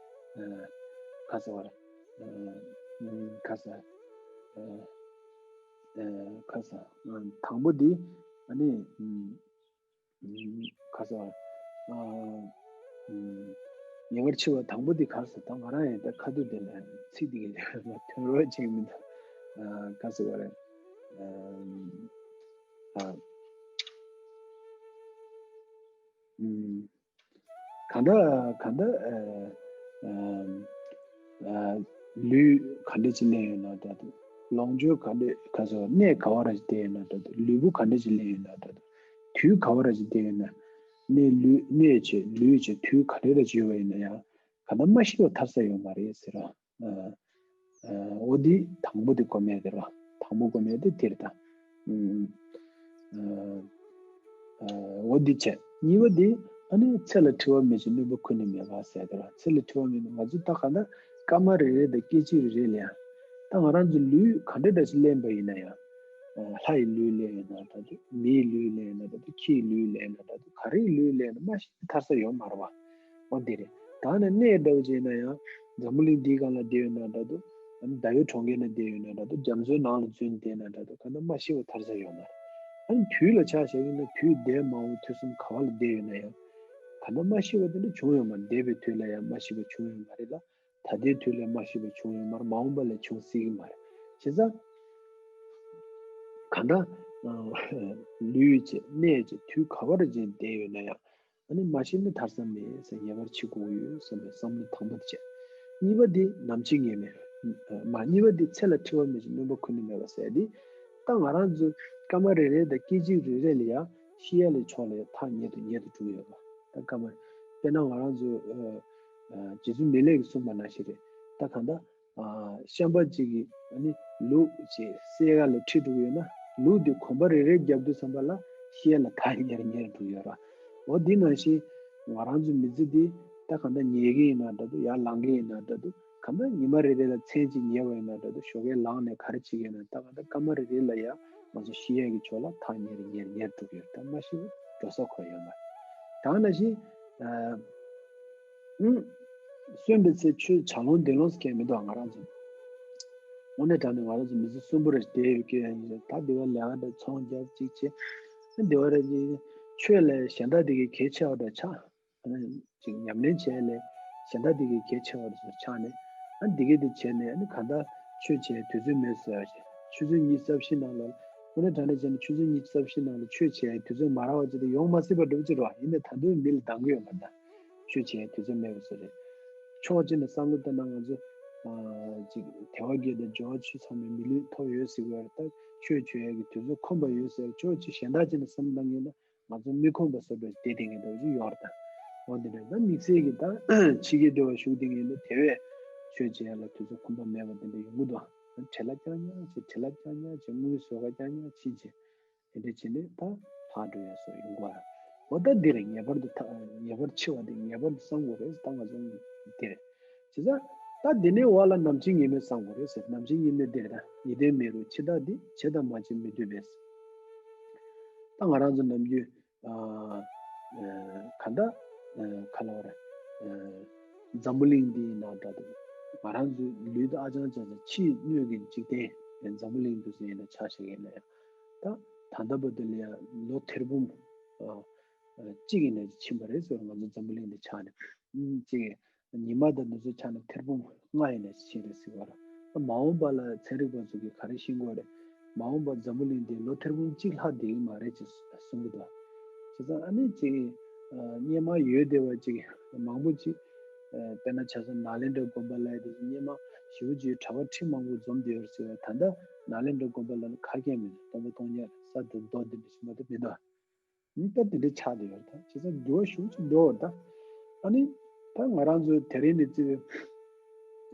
ཨ། ཁ་ས་བར། ཨ། ཁ་ས། ཨ། ཨ་ཁ་ས་ཨ་དང་པོ་འདི་ཨ་ནི་ཨམ་ཨམ་ཁ་ས་ཨ་ཨམ་ཉེ་བར་ཕྱི་བ་དང་པོ་འདི་ཁ་ས་ད་ང་རང་ཡང་ད་ཁ་ཐུག་འདི་ལ་ཚིག་འདི་གི་ཐོན་རོགས་བྱེད་མི་འདུག་ཨ་ཁ་ས་བ་རེད། ཨ་ཨ་ཨམ། གང་ལྟར་གང་ལྟར་ཨ་ཨ་ཨ་ལུས་ག་འདྲ་ཅིག་ལེན་ཡོད་ན་འདྲ་འདུག་ལོངས་སྤྱོད་ག་འདྲ་ག་ཚོད་གནས་ག་བ་ར་ཅིག་བསྡད་ཡོད་ན་འདྲ་འདུག་ལུས་པོ་ག་འདྲ་ཅིག་ལེན་ཡོད་ན་འདྲ་འདུག་དུས་ག་བ་ར་ཅིག་བསྡད་ཡོད་ན་གནས་ལུས་གནས་བྱས་ལུས་བྱས་དུས་ག་འདྲ་ར་ཅིག་ཡོད་པ་ཡིན་ན་ཡང་གང་ལྟར་མ་ཤི་བ་ཐར་ས་ཡོད་མ་རེད་ཟེར་ར། ཨ་ཨ་འོ་འདི་དང་པོ་དེ་གོ་མེད་དེ་ར། དང་པོ་གོ་མེད་དེ་དེ་རེད་ད། ཨུམ། ཨ་ཨ་འོ་འདི་བྱས། གཉིས་པ་འདི་ཨ་ནི་ཚེ་ལ་འཁྲི་བ་མེད་ཅིང་སྣོན་པ་ཁུར་ནི་མེད་པ་ཟེར་དེ་ར། ཚེ་ལ་འཁྲི་བ་མེད་ན་ང་ཚོ་ད་ག་ན་སྐར་མ་རེ་རེ་དང་སྐད་ཅིག་རེ་རེ་ལ་ཡང་། ད་ང་རང་ཚོ་ལུས་ག་འདྲ་འདྲ་ཞིག་ལེན་པ་ཡིན་ན་ཡང་། ལྷ་ཡི་ལུས་ལེན་ཡིན་ན་འདྲ་འདུག་མིའི་ལུས་ལེན་ཡིན་ན་འདྲ་འདུག་ཁྱིའི་ལུས་ལེན་ཡིན་ན་འདྲ་འདུག་ག་རེའི་ལུས་ལེན་ན་མ་ཤི་ཐར་ས་ཡོད་མ་རེད་བ། འོ་འདི་རེད། ད་ནི་གནས་འདྲ་བོ་ཅིག་ཡིན་ན་ཡང་འཛམ་བུ་གླིང་འདིའི་སྒང་ལ་བསྡད་ཡོད་ན་འདྲ་འདུག་ཨ་ནི་ཟླ་བའི་གྲོང་ཁྱེར་ན་བསྡད་ཡོད་ན་འདྲ་འདུག་རྒྱ་མཚོའི་ནང་ལ་འཛུལ་ནས་བསྡད་ན་འདྲ་འདུག་གང་ལྟར་མ་ཤི་བ་ཐར་ས་ཡོད་མ་རེད། ཨ་ནི་དུས་ལ་ཆ་བཞག་ཡིན་ན་དུས་འདས་མ་འོངས་དུས་གསུམ་ག་བ་ལ་བསྡད་ཡོད་ན་ཡང་། གང་ལྟར་མ་ཤི་བ་དེ་འདྲ་བྱུང་ཡོད་མ་རེད། འདས་པའི་དུས་ལ་ཡང་མ་ཤི་བ་བྱུང་ཡོད་མ་རེད་ལ། ད་ལྟའི་དུས་ལ་མ་ཤི་བ་བྱུང་ཡོད་མ་རེད། མ་འོངས་པ་ལ་བྱུང་སྲིད་ཀྱི་མ་རེད། བྱས་ཙང་། གང་ལྟར་ཨ་ལུས་བྱས་གནས་བྱས་དུས་ག་བར་ཅིག་བསྡད་ཡོད་ན་ཡང་ཨ་ནི་མ་ཤི་ནི་ཐར་ས་མེད་ཟེར་ངེས་པར་འཆི་དགོས་ཀྱི་ཡོད་བསམ་པའི་བསམ་བློ་དང་པོ་དེ་བྱས། གཉིས་པ་འདི་ནམ་འཆི་ངེས་མེད། མ་གཉིས་པ་འདི་ཚེ་ལ་འཁྲི་བ་མེད་ཅིང་སྣོན་པ་ཁུར་ནི་མེད་པ་ཟེར་འདི། ད་ང་རང་ཚོ་སྐར་མ་རེ་རེ་དང་སྐད་ཅིག་རེ་རེ་ལ་ཡང་ཤི་ཡ་ལ་ཕྱོགས་ལ་ཡང་ཐག་ཉེ་དུ་ཉེ་དུ་འགྲོ་གི་ཡོད་པ། ད་སྐར་མ་དཔེར་ན་ང་རང་ཚོ་ཨ་ཨ་རྗེ་བཙུན་མི་ལས་ཀྱིས་གསུངས་པ་ནང་བཞིན་རེད། ད་གང་ལྟར་ཨ་ཤན་པ་གཅིག་གིས་ཨ་ནི་ལུག་ཅིག་སེར་ཀ་ལ་ཁྲིད་འགྲོ་གི་ཡོད་ན་ལུག་དེ་གོམ་པ་རེ་རེ་བརྒྱབ་དུས་ཙམ་པ་ལ་ཤི་ཡ་ལ་ཐག་ཉེ་རུ་ཉེ་རུ་འགྲོ་གི་ཡོད་ར། འོ་འདི་ནང་བཞིན་ང་རང་ཚོ་མི་ཚེ་འདི་ད་གང་ལྟར་ཉལ་གི་ཡིན་ན་འདྲ་འདུག་ཡར་ལངས་གི་ཡིན་ན་འདྲ་འདུག་གང་ལྟར་ཉི་མ་རེ་རེ་ལ་མཚན་གཅིག་ཉལ་བ་ཡིན་ན་འདྲ་འདུག་ཞོགས་ཀས་ལངས་ནས་ག་རེ་བྱེད་ཀྱི་ཡོད་ན་ད་གང་ལྟར་སྐར་མ་རེ་རེ་ལ་ཡ་ང་ཚོ་ཤི་ཡ་གི་ཕྱོགས་ལ་ཐག་ཉེ་རུ་ཉེ་རུ་ཉེ་རུ་འགྲོ་གི་ཡོད་རེད། ད་མ་ཤི་བ་འགྲོ་ས་ཁོ་ཡོད་མ་རེད། ད་ནང་བཞིན་ཨ། ཨུམ། གསོན་པའི་ཚེ་ཆོས་བྱ་ལོང་འདོན་ལོང་ཟེར་མཁན་མི་འདུག་ང་རང་ཚོ། དངོས་གནས་དྲང་གནས་ང་རང་ཚོ་མི་ཚེ་གསོན་པོ་རེ་བསྡད་ཡོད་ཀྱི་ཡིན་ད་འདི་བ་ལས་ཀ་འདྲ་ཚོང་རྒྱག་ཅིག་བྱེད། འདི་བ་རེ་ནི་ཆོས་ལས་གཞན་དག་འདི་གའི་གལ་ཆེ་བ་འདྲ་ཆགས། ཅིག་ཉམས་ལེན་བྱས་ལས་གཞན་དག་འདི་གའི་གལ་ཆེ་བ་འདྲ་ཚོ་ཆགས་ནས། ཨ་འདི་གའི་འདི་བྱས་ནས་ཨ་ནི་གང་ལྟར་ཆོས་བྱས་དུས་ཚོད་མེད་ཟེར་བ་ཞིག་ཆུ་ཚོད་ཉི་ཤུ་རྩ་བཞི་ནང་ལ། དངོས་གནས་དྲང་གནས་བྱས་ན་ཆུ་ཚོད་ཉི་ཤུ་རྩ་བཞི་ནང་ལ་ཆོས་བྱས་དུས་ཚོད་མ་རག་པ་ཅིག་ཏུ་ཡོང་མ་སྲིད་པ་འདྲ་པོ་ཅིག་རེད་བ། ཡིན་ནའི་ད་དུང་མི་ལ་སྡང་གི་ཡོད་མ་རེད་ད། ཆོས་བྱས་དུས་ཚོད་མེད་པ་ཚོ་རེད། ཕྱོགས་གཅིག་ནས་བསམ་བློ་བཏང་ན་ང་ཚོ་ཨ་ཅིག་དལ་བ་བརྒྱད་དང་འབྱོར་བ་བཅུ་ཚང་མའི་མི་ལུས་ཐོབ་ཡོད་ཟེར་གི་ཡོད་རེད་ད། ཆོས་བྱེད་ཡས་ཀྱི་དུས་ཚོད་ཁོམ་པ་ཡོད་ཟེར་ཕྱོགས་གཅིག་གཞན་དག་ཅིག་ནས་བསམ་བློ་བཏང་གི་ཡིན་ན། ང་ཚོ་མི་ཁོམ་པ་བཟོ་འདྲ་བསྡད་བསྡད་མཁན་འདྲ་བོ་ཅིག་ཡོད་རེད་ད། འོ་འདི་འདྲ་ད་དམིགས་བསལ་གྱི་ད་ཕྱི་རྒྱལ་འདྲ་བ་བཞུགས་བསྡད་མཁན་འདྲ་དེ་བས་ཆོས་བྱེད་ཡ་ལ་དུས་ཚོད་ཁོམ་པ་མེད་པ་དེ་འདྲ་ཡོང་གི་འདུག་བྲེལ་བ་རྐྱང་རྐྱང་བྱས་བྲེལ་བ་རྐྱང་རྐྱང་བྱས་དངུལ་བཟོ་ག་རྐྱང་རྐྱང་ཕྱིན་བྱས་དེ་འདྲ་བྱས་ནས་ད་ལྷག་འགྲོ་ཡ་བཟོ་ཡོང་གི་རེད། འོ་ད་འདི་རེད། ངེས་པར་དུ་ད་ངེས་པར་འཆི་བ་དེ་ངེས་པར་དུ་བསམ་དགོས་རེད་ད་ང་ཚོ་འདི་རེད། བྱས་ཙང་། ད་འདི་ནས་འོག་ལ་ནམ་འཆི་ངེས་མེད་བསམ་དགོས་རེད་ཟེར། ནམ་འཆི་ངེས་མེད་འདིར་ད་ཡིད་བརྟན་མེད་རུང་འཆི་བདག་འདི་བྱེད་དང་མ་བྱེད་མི་འདོད་པས། ད་ང་རང་ཚོ་ནམ་རྒྱུན་ཨ་ཨ་ག་འདྲ་ཨ་ག་ལ་བ་རེད། ཨ་འཛམ་བུ་གླིང་འདིའི་ནང་འདྲ་འདུག་ང་རང་ཚོའི་ལུས་འདི་ཨ་ཅང་ཅང་ཅང་ཕྱིའི་སྣོད་ཀྱི་འཇིག་རྟེན་འཛམ་བུ་གླིང་འདི་ཚོ་ཡིན་ན་ཆ་བཞག་ཡིན་ན་ཡང་ད་ད་ལྟ་བར་དུ་ལ་ཡང་ལོ་ཐེར་འབུམ་ཨ་ཨ་གཅིག་ཡིན་ན་ཕྱིན་པ་རེད་ཟེར། ང་ཚོ་འཛམ་བུ་གླིང་འདི་ཆགས་ནས་ཨ་གཅིག་ཉི་མ་དང་དུས་ཚོད་ཆ་ནས་ཐེར་འབུམ་ལྔ་ཡིན་ན་ཕྱིན་རེད་ཟེར་བ་རེད། ད་མ་འོངས་པ་ལ་ཚན་རིག་པ་ཚོ་གིས་ག་རེ་ཤེས་ཀྱི་ཡོད་རེད། མ་འོངས་པ་འཛམ་བུ་གླིང་འདི་ལོ་ཐེར་འབུམ་གཅིག་ལྷག་བསྡད་ཀྱི་མ་རེད་ཅེས་གསུང་གི་འདུག་བྱས་ཙང་ཨ་ནི་ཅིག་ཨ་སྔོན་མ་ཡོད་བསྡད་པ་ཅིག་མང་པོ་ཅིག་ཨ་དཔེར་ན་ཆ་བཞག་ན་ནཱ་ལེནྡྲ་དགོན་པ་ལབ་ཡ་དེ་སྔོན་མ་ཞེ་པོ་ཅིག་གྲྭ་པ་ཁྲི་མང་པོ་འཛོམས་བསྡད་ཡོད་རེད་ཟེར་བ། ད་ལྟ་ནཱ་ལེནྡྲ་དགོན་པ་ལབ་ན་ག་གེ་མེད། སྟོང་པ་སྟོང་ཉག་རེད། ས་དེ་རྡོ་དེ་འདྲ་ཞིག་མ་གཏོགས་མི་འདུག་ཨ་ནི་ད་དེ་འདྲ་ཆགས་བསྡད་ཡོད་རེད། ད་བྱས་ཙང་འགྱུར་བ་ཞེ་པོ་ཅིག་འགྲོ་བ་རེད་ད། ཨ་ནི་ད་ང་རང་ཚོ་དེ་རིང་ནས་བརྩིས་པའི་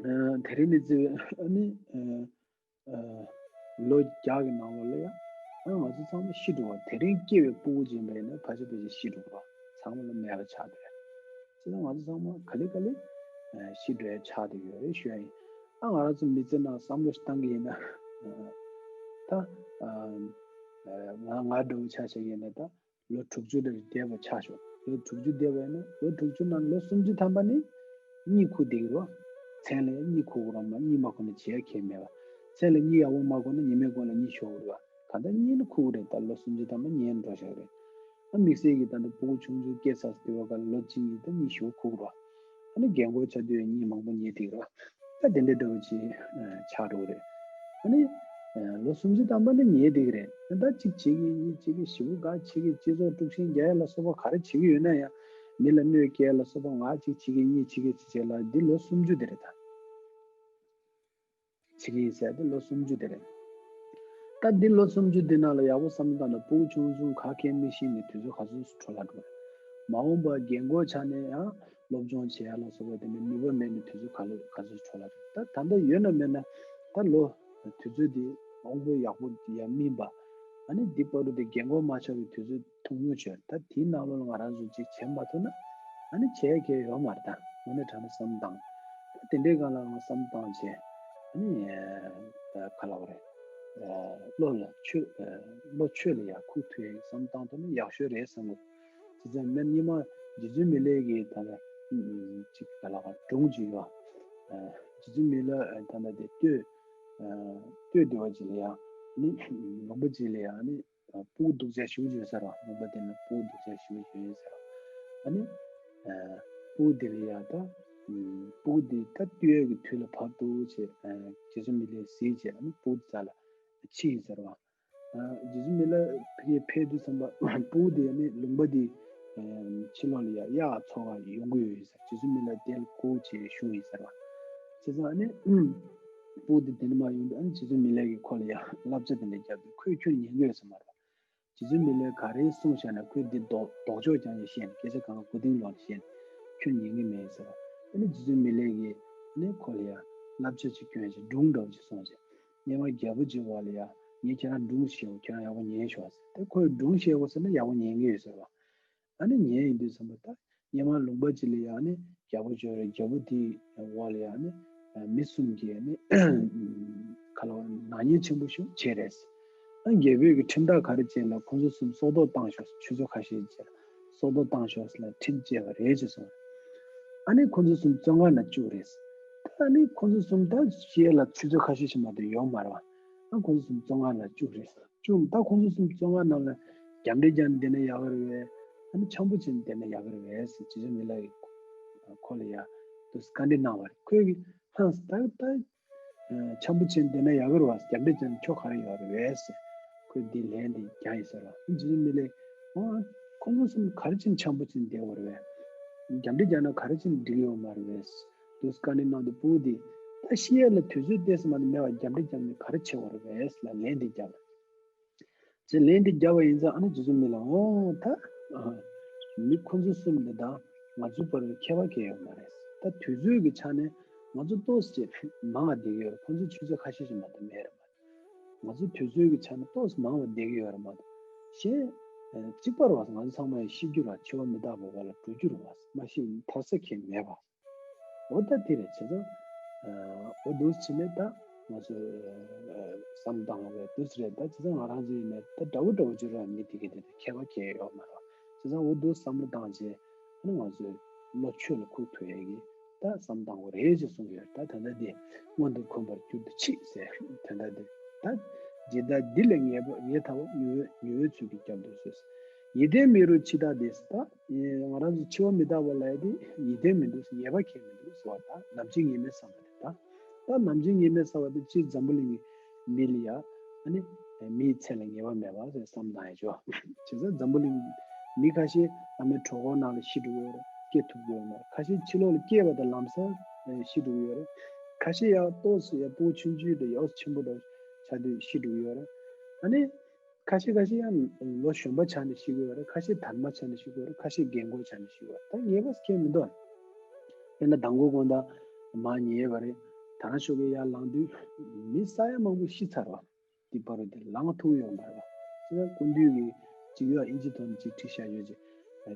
ཨ་དེ་རིང་ནས་བརྩིས་པའི་ཨ་ནི་ཨ་ཨ་ལོ་བརྒྱ་གི་ནང་ལོགས་ལ་ཡང་ཨ་ང་ཚོ་ཚང་མ་ཤི་འགྲོ་བ། དེ་རིང་སྐྱེས་པའི་སྤུ་གུ་ཅིག་ཡིན་པ་ཡིན་ན་ཕལ་ཆེར་ཕལ་ཆེར་ཤི་འགྲོ་གི་རེད། ཚང་མ་ལ་མེད་པ་ཆགས་བསྡད་རེད། བྱས་ཙང་ང་ཚོ་ཚང་མ་ག་ལེ་ག་ལེ་ཨ་ཤི་འགྲོ་ཡ་ཆགས་བསྡད་ཡོད་རེད་ཞུ་ཡ་ཡིན། ཨ་ང་རང་ཚོ་མི་ཚེ་ནང་བསམ་བློ་ཞིག་བཏང་གི་ཡིན་ན་ཨ་ད་ཨ་ཨ་ང་ང་འདྲ་བོ་ཆ་བཞག་ཡིན་ན་ད། ལོ་དྲུག་ཅུ་རེ་བསྡད་པ་ཆགས་ཤོག་ལོ་དྲུག་ཅུ་བསྡད་པ་ཡིན་ན་ལོ་དྲུག་ཅུ་ནང་ལོ་སུམ་ཅུ་ཐམ་པ་ནི་གཉིད་ཁུག་བསྡད་ཀྱི་རེད་བ། མཚན་ལ་གཉིད་ཁུག་གི་རེད་མ་གཉིད་མ་ཁུག་ན་བྱེད་ཡ་གང་ཡང་མེད་པ། མཚན་ལ་གཉིད་ཡག་པོ་མ་ཁུག་ན་ཉི་མའི་གོང་ལ་གཉིད་ཤོར་གི་རེད་ ད་ལྟ་གཉིད་ལ་ཁུག་རེད། ད་ལོ་སུམ་ཅུ་ཐམ་པ་གཉིད་འགྲོ་བཞག་རེད། ཨ་དམིགས་བསལ་གྱི་ད་ལྟ་སྤུ་གུ་ཆུང་ཆུང་སྐྱེས་ཚར་དུས་བ་ག་ལོ་གཅིག་གཉིས་ད་གཉིད་ཞུ་ཁུག་རོ། ཨ་ནི་རྒན་གོག་ཆགས་དུས་གཉིད་མང་པོ་ཉལ་ཐིག་རོ། ད་དེ་འདྲ་འདྲ་བོ་ཅིག་ཆགས་འགྲོ་གི་རེད། ཨ་ནི་ལོ་སུམ་ཅུ་ཐམ་པ་ནི་ཉལ་ཐིག་རེད། ད་གཅིག་བྱེད་ཀྱི་གཉིས་བྱེད་ཀྱི་ཞེ་པོ་ག་བྱེད་ཀྱི་སྤྱི་ཚོགས་དཀྲུག་ཤིང་རྒྱག་ཡ་ལ་སོགས་པ་ག་རེ་བྱེད་ཀྱི་ཡོད་ན་ཡང་མི་ལ་གནོད་སྐྱེལ་ལ་སོགས་པ་ང་གཅིག་བྱེད་ཀྱི་གཉིས་བྱེད་ཀྱི་ཅིག་བྱེད་ལ་འདི་ལོ་སུམ་ཅུ་དེ་རེད་ད། བྱེད་ཀྱི་ཡིན་ཟེར་ཏེ་ལོ་སུམ་ཅུ་དེ་རེད། ད་འདི་ལོ་སུམ་ཅུ་འདི་ནང་ལ་ཡག་པོ་བསམ་བློ་བཏང་ན་སྤུ་གུ་ཆུང་ཆུང་ག་གེ་མི་ཤེས་ནས་དུས་ཚོད་ག་ཚོད་འཕྲོ་བརླག་འགྲོ་རེད། མ་འོངས་པར་རྒན་གོག་ཆགས་ནས་ཡང་སློབ་སྦྱོང་བྱེད་ཡ་ལ་སོགས་པ་དེ་ནི་ནུས་པ་མེད་ནས་དུས་ཚོད་ག་ལོ་ག་ཚོད་འཕྲོ་བརླག་རེད། ད་ད་ལྟ་ཡོད་ན་མེད་ན་ད་ལོ་དུས་ཚོད་འདི་དབང་པོ་ཡག་པོ་ཡ་སྨིན་པ། ཨ་ནི་འདི་བར་དུ་དེ་རྒན་གོག་མ་ཆགས་པའི་དུས་ཚོད་ཐུང་ངུ་བྱོས། ད་དེའི་ནང་ལོགས་ལ་ང་རང་ཚོ་ཅིག་བྱེད་མ་ཐུབ་ན་ཨ་ནི་བྱེད་མཁན་ཡོད་མ་རེད། ད་དངོས་གནས་དྲང་གནས་བསམ་བཏང་། ད་དེ་འདྲའི་སྒང་ལ་ང་བསམ་བཏང་བྱས་ཨ་ནི་ད་ག་ལབ་རེད། བློ་ལ་ཆོས་བློ་ཆོས་ལ་ཡ་ཁུག་ཐུབ་ཡ་བསམ་བཏང་ཐུབ་ན་ཡག་ཤོས་རེད་བསམ་གི། བྱས་ཙང་མི་སྔོན་མ་རྗེ་བཙུན་མི་ལའི་གི་ད་ལ་ཅིག་ག་ལབ་སྒྲུང་ཅིག་ཡོད། རྗེ་བཙུན་མི་ལ་ད་ལ་དེ་སྟོད་སྟོད་སྡེ་བ་ཅིག་ལ་ཡ་ནི་ལུང་པ་ཅིག་ལ་ཡ་ནི། སྤུ་གུ་སྡུག་ཅག་ཞེ་པོ་ཅིག་ཡོད་ས་རེད་བ། ལུང་པ་དེ་ན་སྤུ་གུ་སྡུག་ཅག་ཞེ་པོ་ཅིག་ཡོད་ས་རེད་བ། ཨ་ནི། སྤུ་གུ་དེ་ལ་ཡ་ད། སྤུ་གུ་དེ་ད་སྟོད་ཀྱི་དུས་ལ་བབ་འདུག་བྱས། རྗེ་བཙུན་མི་ལས་གཟིགས་བྱས་ཨ་ནི་སྤུ་གུ་དེ་རྩ་ལ་ཕྱིན་ཡིན་ས་རེད་བ། རྗེ་བཙུན་མི་ལ་ཕ་གིར་ཕེབས་དུས་ཙམ་པ་སྤུ་གུ་དེ་ཨ་ནི་ལུང་པ་དེ་ཕྱི་ལོགས་ལ་ཡ་གཡག་འཚོ་ག་ཡོང་གི་ཡོད་ཡིན་ས། རྗེ་བཙུན་མི་ལ་དེ་ལ་སྒུག་བྱས་བཞུགས་ཡིན་ས་རེད་བ། བྱས་ཙང་ཨ་ནི། སྤུ་གུ་དེ་དེ་ནས་མར་ཡོང་དུས་ཨ་ནི་རྗེ་བཙུན་མི་ལས་ཀྱིས་ཁོ་ལ་ཡ་བསླབ་བྱ་དེ་འདྲ་བརྒྱབ་དུས་ཁོས་ཁྱོན་ཉན་གྱི་ཡོད་ས་མ་རེད། རྗེ་བཙུན་མི་ལས་ག་རེ་གསུངས་བཞག་ན་ཁོས་འདི་ལྡོག་ལྡོག་ཕྱོགས་རྐྱང་རྐྱང་བཤད་ནས་སྐད་ཆ་གང་ག་མགོ་རྟིང་སློག་ནས་བཤད་ནས་ཁྱོན་ཉན་གྱི་མེད་ཟེར། ཨ་ནི་རྗེ་བཙུན་མི་ལས་ཀྱིས་ཨ་ནི་ཁོ་ལ་ཡ་བསླབ་བྱ་ཅིག་སྐྱོན་བྱས་སྒྲུང་འདྲ་བོ་ཅིག་གསུངས་བྱས། སྔོན་མ་རྒྱལ་པོ་ཅིག་བ་ལ་ཡ་ངས་ཁྱེད་རང་སྒྲུང་བཤད་འོ་ཁྱེད་རང་ཡག་པོ་ཉན་ཤོག་ཟེར། དེ་ཁོས་སྒྲུང་བཤད་འོ་ཟེར་ན་ཡག་པོ་ཉན་གྱི་ཡོད་ཟེར་བ། ཨ་ནི་ཉན་ཡིན་དུས་ཙམ་པ་ད་སྔོན་མ་ལུང་པ་ཅིག་ལ་ཡ་ནི་རྒྱལ་པོ་ཅིག་ཡོད་རེད། རྒྱལ་པོ་དེའི་འོག་ལ་ཡ་ནི་མི་གསུམ་གྱིས་ནི་ཁ་ལོ་ནག་ཉེས་ཆེན་པོ་ཞིག་བྱས་རེད། ཨ་རྒྱལ་པོས་ཀྱི་ཁྲིམས་ཐག་ག་རེ་བཅད་ལ་ཁོང་ཚོ་གསུམ་སྲོག་ཐོག་བཏང་ཤོག་ཆུ་ཚོད་ཁ་ཤས་ཅིག་སྲོག་ཐོག་བཏང་ཤོག་ཟེར་ལ་ཁྲིམས་བཅད་པ་རེད་ཅེས་གསུངས། ཨ་ནི་ཁོང་ཚོ་གསུམ་བཙོན་ཁང་ནང་བཅུག་རེད། ད་ནི་ཁོང་ཚོ་གསུམ་ད་ཤེས་ལ་ཆུ་ཚོད་ཁ་ཤས་ཤིག་མ་གཏོགས་ཡོད་མ་རེད་བ། ཨ་ཁོང་ཚོ་གསུམ་བཙོན་ཁང་ནང་བཅུག་རེད། བཅུག་ད་ཁོང་ཚོ་གསུམ་བཙོན་ཁང་ནང་ལ་རྒྱབ་འདྲེ་རྒྱབ་ནས་བསྡད་ན་ཡག་གི་རེད་བས། ཨ་ནི་འཆམ་པོ་བྱས་ནས་བསྡད་ན་ཡག་གི་རེད་བས་ཟེར་རྗེ་བཙུན་མི་ལ་ཡིས་ཁོ་ལ་ཡ་དུ་བཀའ་འདྲི་གནང་བ་རེད། ཁོས་ཀྱི་ཧང་ད་ད་འཆམ་པོ་བྱས་ནས་བསྡད་ན་ཡག་གི་རེད་བ། རྒྱབ་འདྲེ་རྒྱབ་ནས་ཁྱོ་ག་རེ་ཡོད་རེད་བས་ཟེར། ཁོས་འདི་ལན་འདི་རྒྱག་ཡིན་ཟེར་བ། རྗེ་བཙུན་མི་ལས་ཨ་ཁོང་ཚོ་གསུམ་ག་རེ་བྱས་ནས་འཆམ་པོ་བྱས་ནས་བསྡད་ཡོད་རེད་བས། རྒྱབ་འདྲེ་རྒྱག་ན་ག་རེ་བྱས་ནས་འགྲིག་ཡོད་མ་རེད་བས། དུས་བཀའ་འདྲི་གནང་དུས་སྤུ་གུ་དེ་ད་ཤི་ཡས་ལ་དུས་ཚོད་ཏོག་ཙམ་མ་གཏོགས་མེད་པར་རྒྱབ་འདྲེ་རྒྱབ་ནས་ག་རེ་བྱེད་དགོས་རེད་བས་ལ་ལན་འདི་རྒྱབ། ཅེས་ལན་འདི་རྒྱབ་པ་ཡིན་ཙང་ཨ་ནི་རྗེ་བཙུན་མི་ལ་འོ་ད་མི་ཁོ་ཚོ་གསུམ་འདི་དང་ང་ཚོའི་བར་ལ་ཁྱད་པར་གང་ཡང་ཡོད་མ་རེད། ད་དུས་ཚོད་ཀྱི་ཆ་ནས་ང་ཚོ་ཏོག་ཙམ་མང་བ་བསྡད་ཀྱི་ཡོད་རེད། ཁོ་ཚོ་ཆུ་ཚོད་ཁ་ཤས་ཤིག་མ་གཏོགས་མེད་རེད་མ་གཏོགས། ང་ཚོ་དུས་ཚོད་ཀྱི་ཆ་ནས་ཏོག་ཙམ་མང་བ་བསྡད་ཀྱི་ཡོད་རེད་མ་གཏོགས། གཞན་གཅིག་པ་རེད་བ། ང་ཚོ་ཚང་མ་ཡང་ཤི་རྒྱུ་རེད། འཆི་བ་མི་རྟག་པའི་བར་ལ་འགྲོ་རྒྱུ་རེད་བ། མ་ཤི་ཐར་ས་གང་ཡང་མེད་པ། འོ་ད་དེ་རེད། བྱས་ཙང་། འོ་འདུག་སེ་བྱས་ནས་ད་ང་ཚོས་བསམ་བཏང་བའི་འདུག་སེ་རེད། ད་བྱས་ཙང་ང་རང་ཚོ་ཡིན་ནའི་ད་འདྲ་བོ་འདྲ་བོ་ཅིག་རེད་བ། མི་དེ་གའི་དེ་དང་ཁྱད་པར་གང་ཡང་ཡོད་མ་རེད་བ། བྱས་ཙང་འོ་འདུག་བསམ་བློ་བཏང་བྱས་ཨ་ནི་ང་ཚོས་བློ་ཆོས་ལ་ཁུག་ཐུབ་ཡས་ཀྱི་ད་བསམ་བཏང་དགོས་རེད་ཅེས་གསུངས་ཡོད། ད་ད་ལྟ་དེ་སྔོན་དུ་འཁོད་པར་གྱུར་ཏེ་མཆིས་ཟེར། ད་ལྟ་དེ་ད་ཇི་ལྟར་འདི་ལས་ངེས་པ་ངེས་ཐལ་བ་མྱུར་བའི་མྱུར་བའི་ཚུལ་གྱིས་བསྐྱབ་འདུག་ཟེར། ཡིད་བརྟན་མེད་རུང་འཆི་བདག་འདི་ཟེར། ད་ང་རང་ཚོ་འཆི་བ་མི་རྟག་པ་ལབ་ཡ་དེ་ཡིད་བརྟན་མི་འདུག་ཟེར། ངེས་པ་གང་ཡང་མི་འདུག་ཟེར་བ། ད་ནམ་འཆི་ངེས་མེད་བསམ་པ་དེ། ད་ད་ནམ་འཆི་ངེས་མེད་བསམ་པ་དེ་སྤྱིར་འཛམ་བུ་གླིང་གི་མི་ལ་ཡ་ཨ་ནི་མིའི་ཚེ་ལ་ངེས་པ་མེད་པ་ཟེར་བསམ་བཏང་ཡ་ཅོ། བྱས་ཙང་འཛམ་བུ་གླིང་མི་ཁ་ཤས་ཨ་མའི་གྲོད་ཁོག་ནང་ལ་ཤི་འགྲོ་གི་ཡོད་རེད། སྐྱེ་ཐུབ་ཀྱི་ཡོད་མ་རེད། ཁ་ཤས་ཕྱི་ལོགས་ལ་སྐྱེས་པ་དང་ལམ་སང་ཤི་འགྲོ་གི་ཡོད་རེད། ཁ་ཤས་ཡང་ཏོག་ཙམ་ཡང་སྤུ་གུ་ཆུང་ཆུང་དང་ཡང་ཆེན་པོ་འདྲ་ཆགས་དུས་ཤི་འགྲོ་གི་ཡོད་རེད། ཨ་ནི། ཁ་ཤས་ཁ་ཤས་ཡང་ལོ་གཞོན་པ་ཆགས་ནས་ཤི་གི་ཡོད་རེད། ཁ་ཤས་དར་མ་ཆགས་ནས་ཤི་གི་ཡོད་རེད། ཁ་ཤས་རྒན་གོག་ཆགས་ནས་ཤི་གི་ཡོད་རེད། ད་ངེས་པ་ཁྱད་མི་འདུག་དཔེར་ན་མདང་དགོང་དགོང་དག་མར་ཉལ་བ་རེད། དར་ནག་ཞོགས་ཀས་ཡར་ལངས་དུས་མི་ས་ཡ་མང་པོ་ཤི་ཚར་བ། དེ་བར་དུ་དེ་ལངས་ཐུབ་ཡོད་མ་རེད་བ། ཁྱེད་རང་སྐུ་མདུན་གྱིས་ཅིག་ཡོད་ཨིན་ཇི་ཐོག་ནས་ཅིག་བྲིས་བཞག་ཡོད་ཅིག་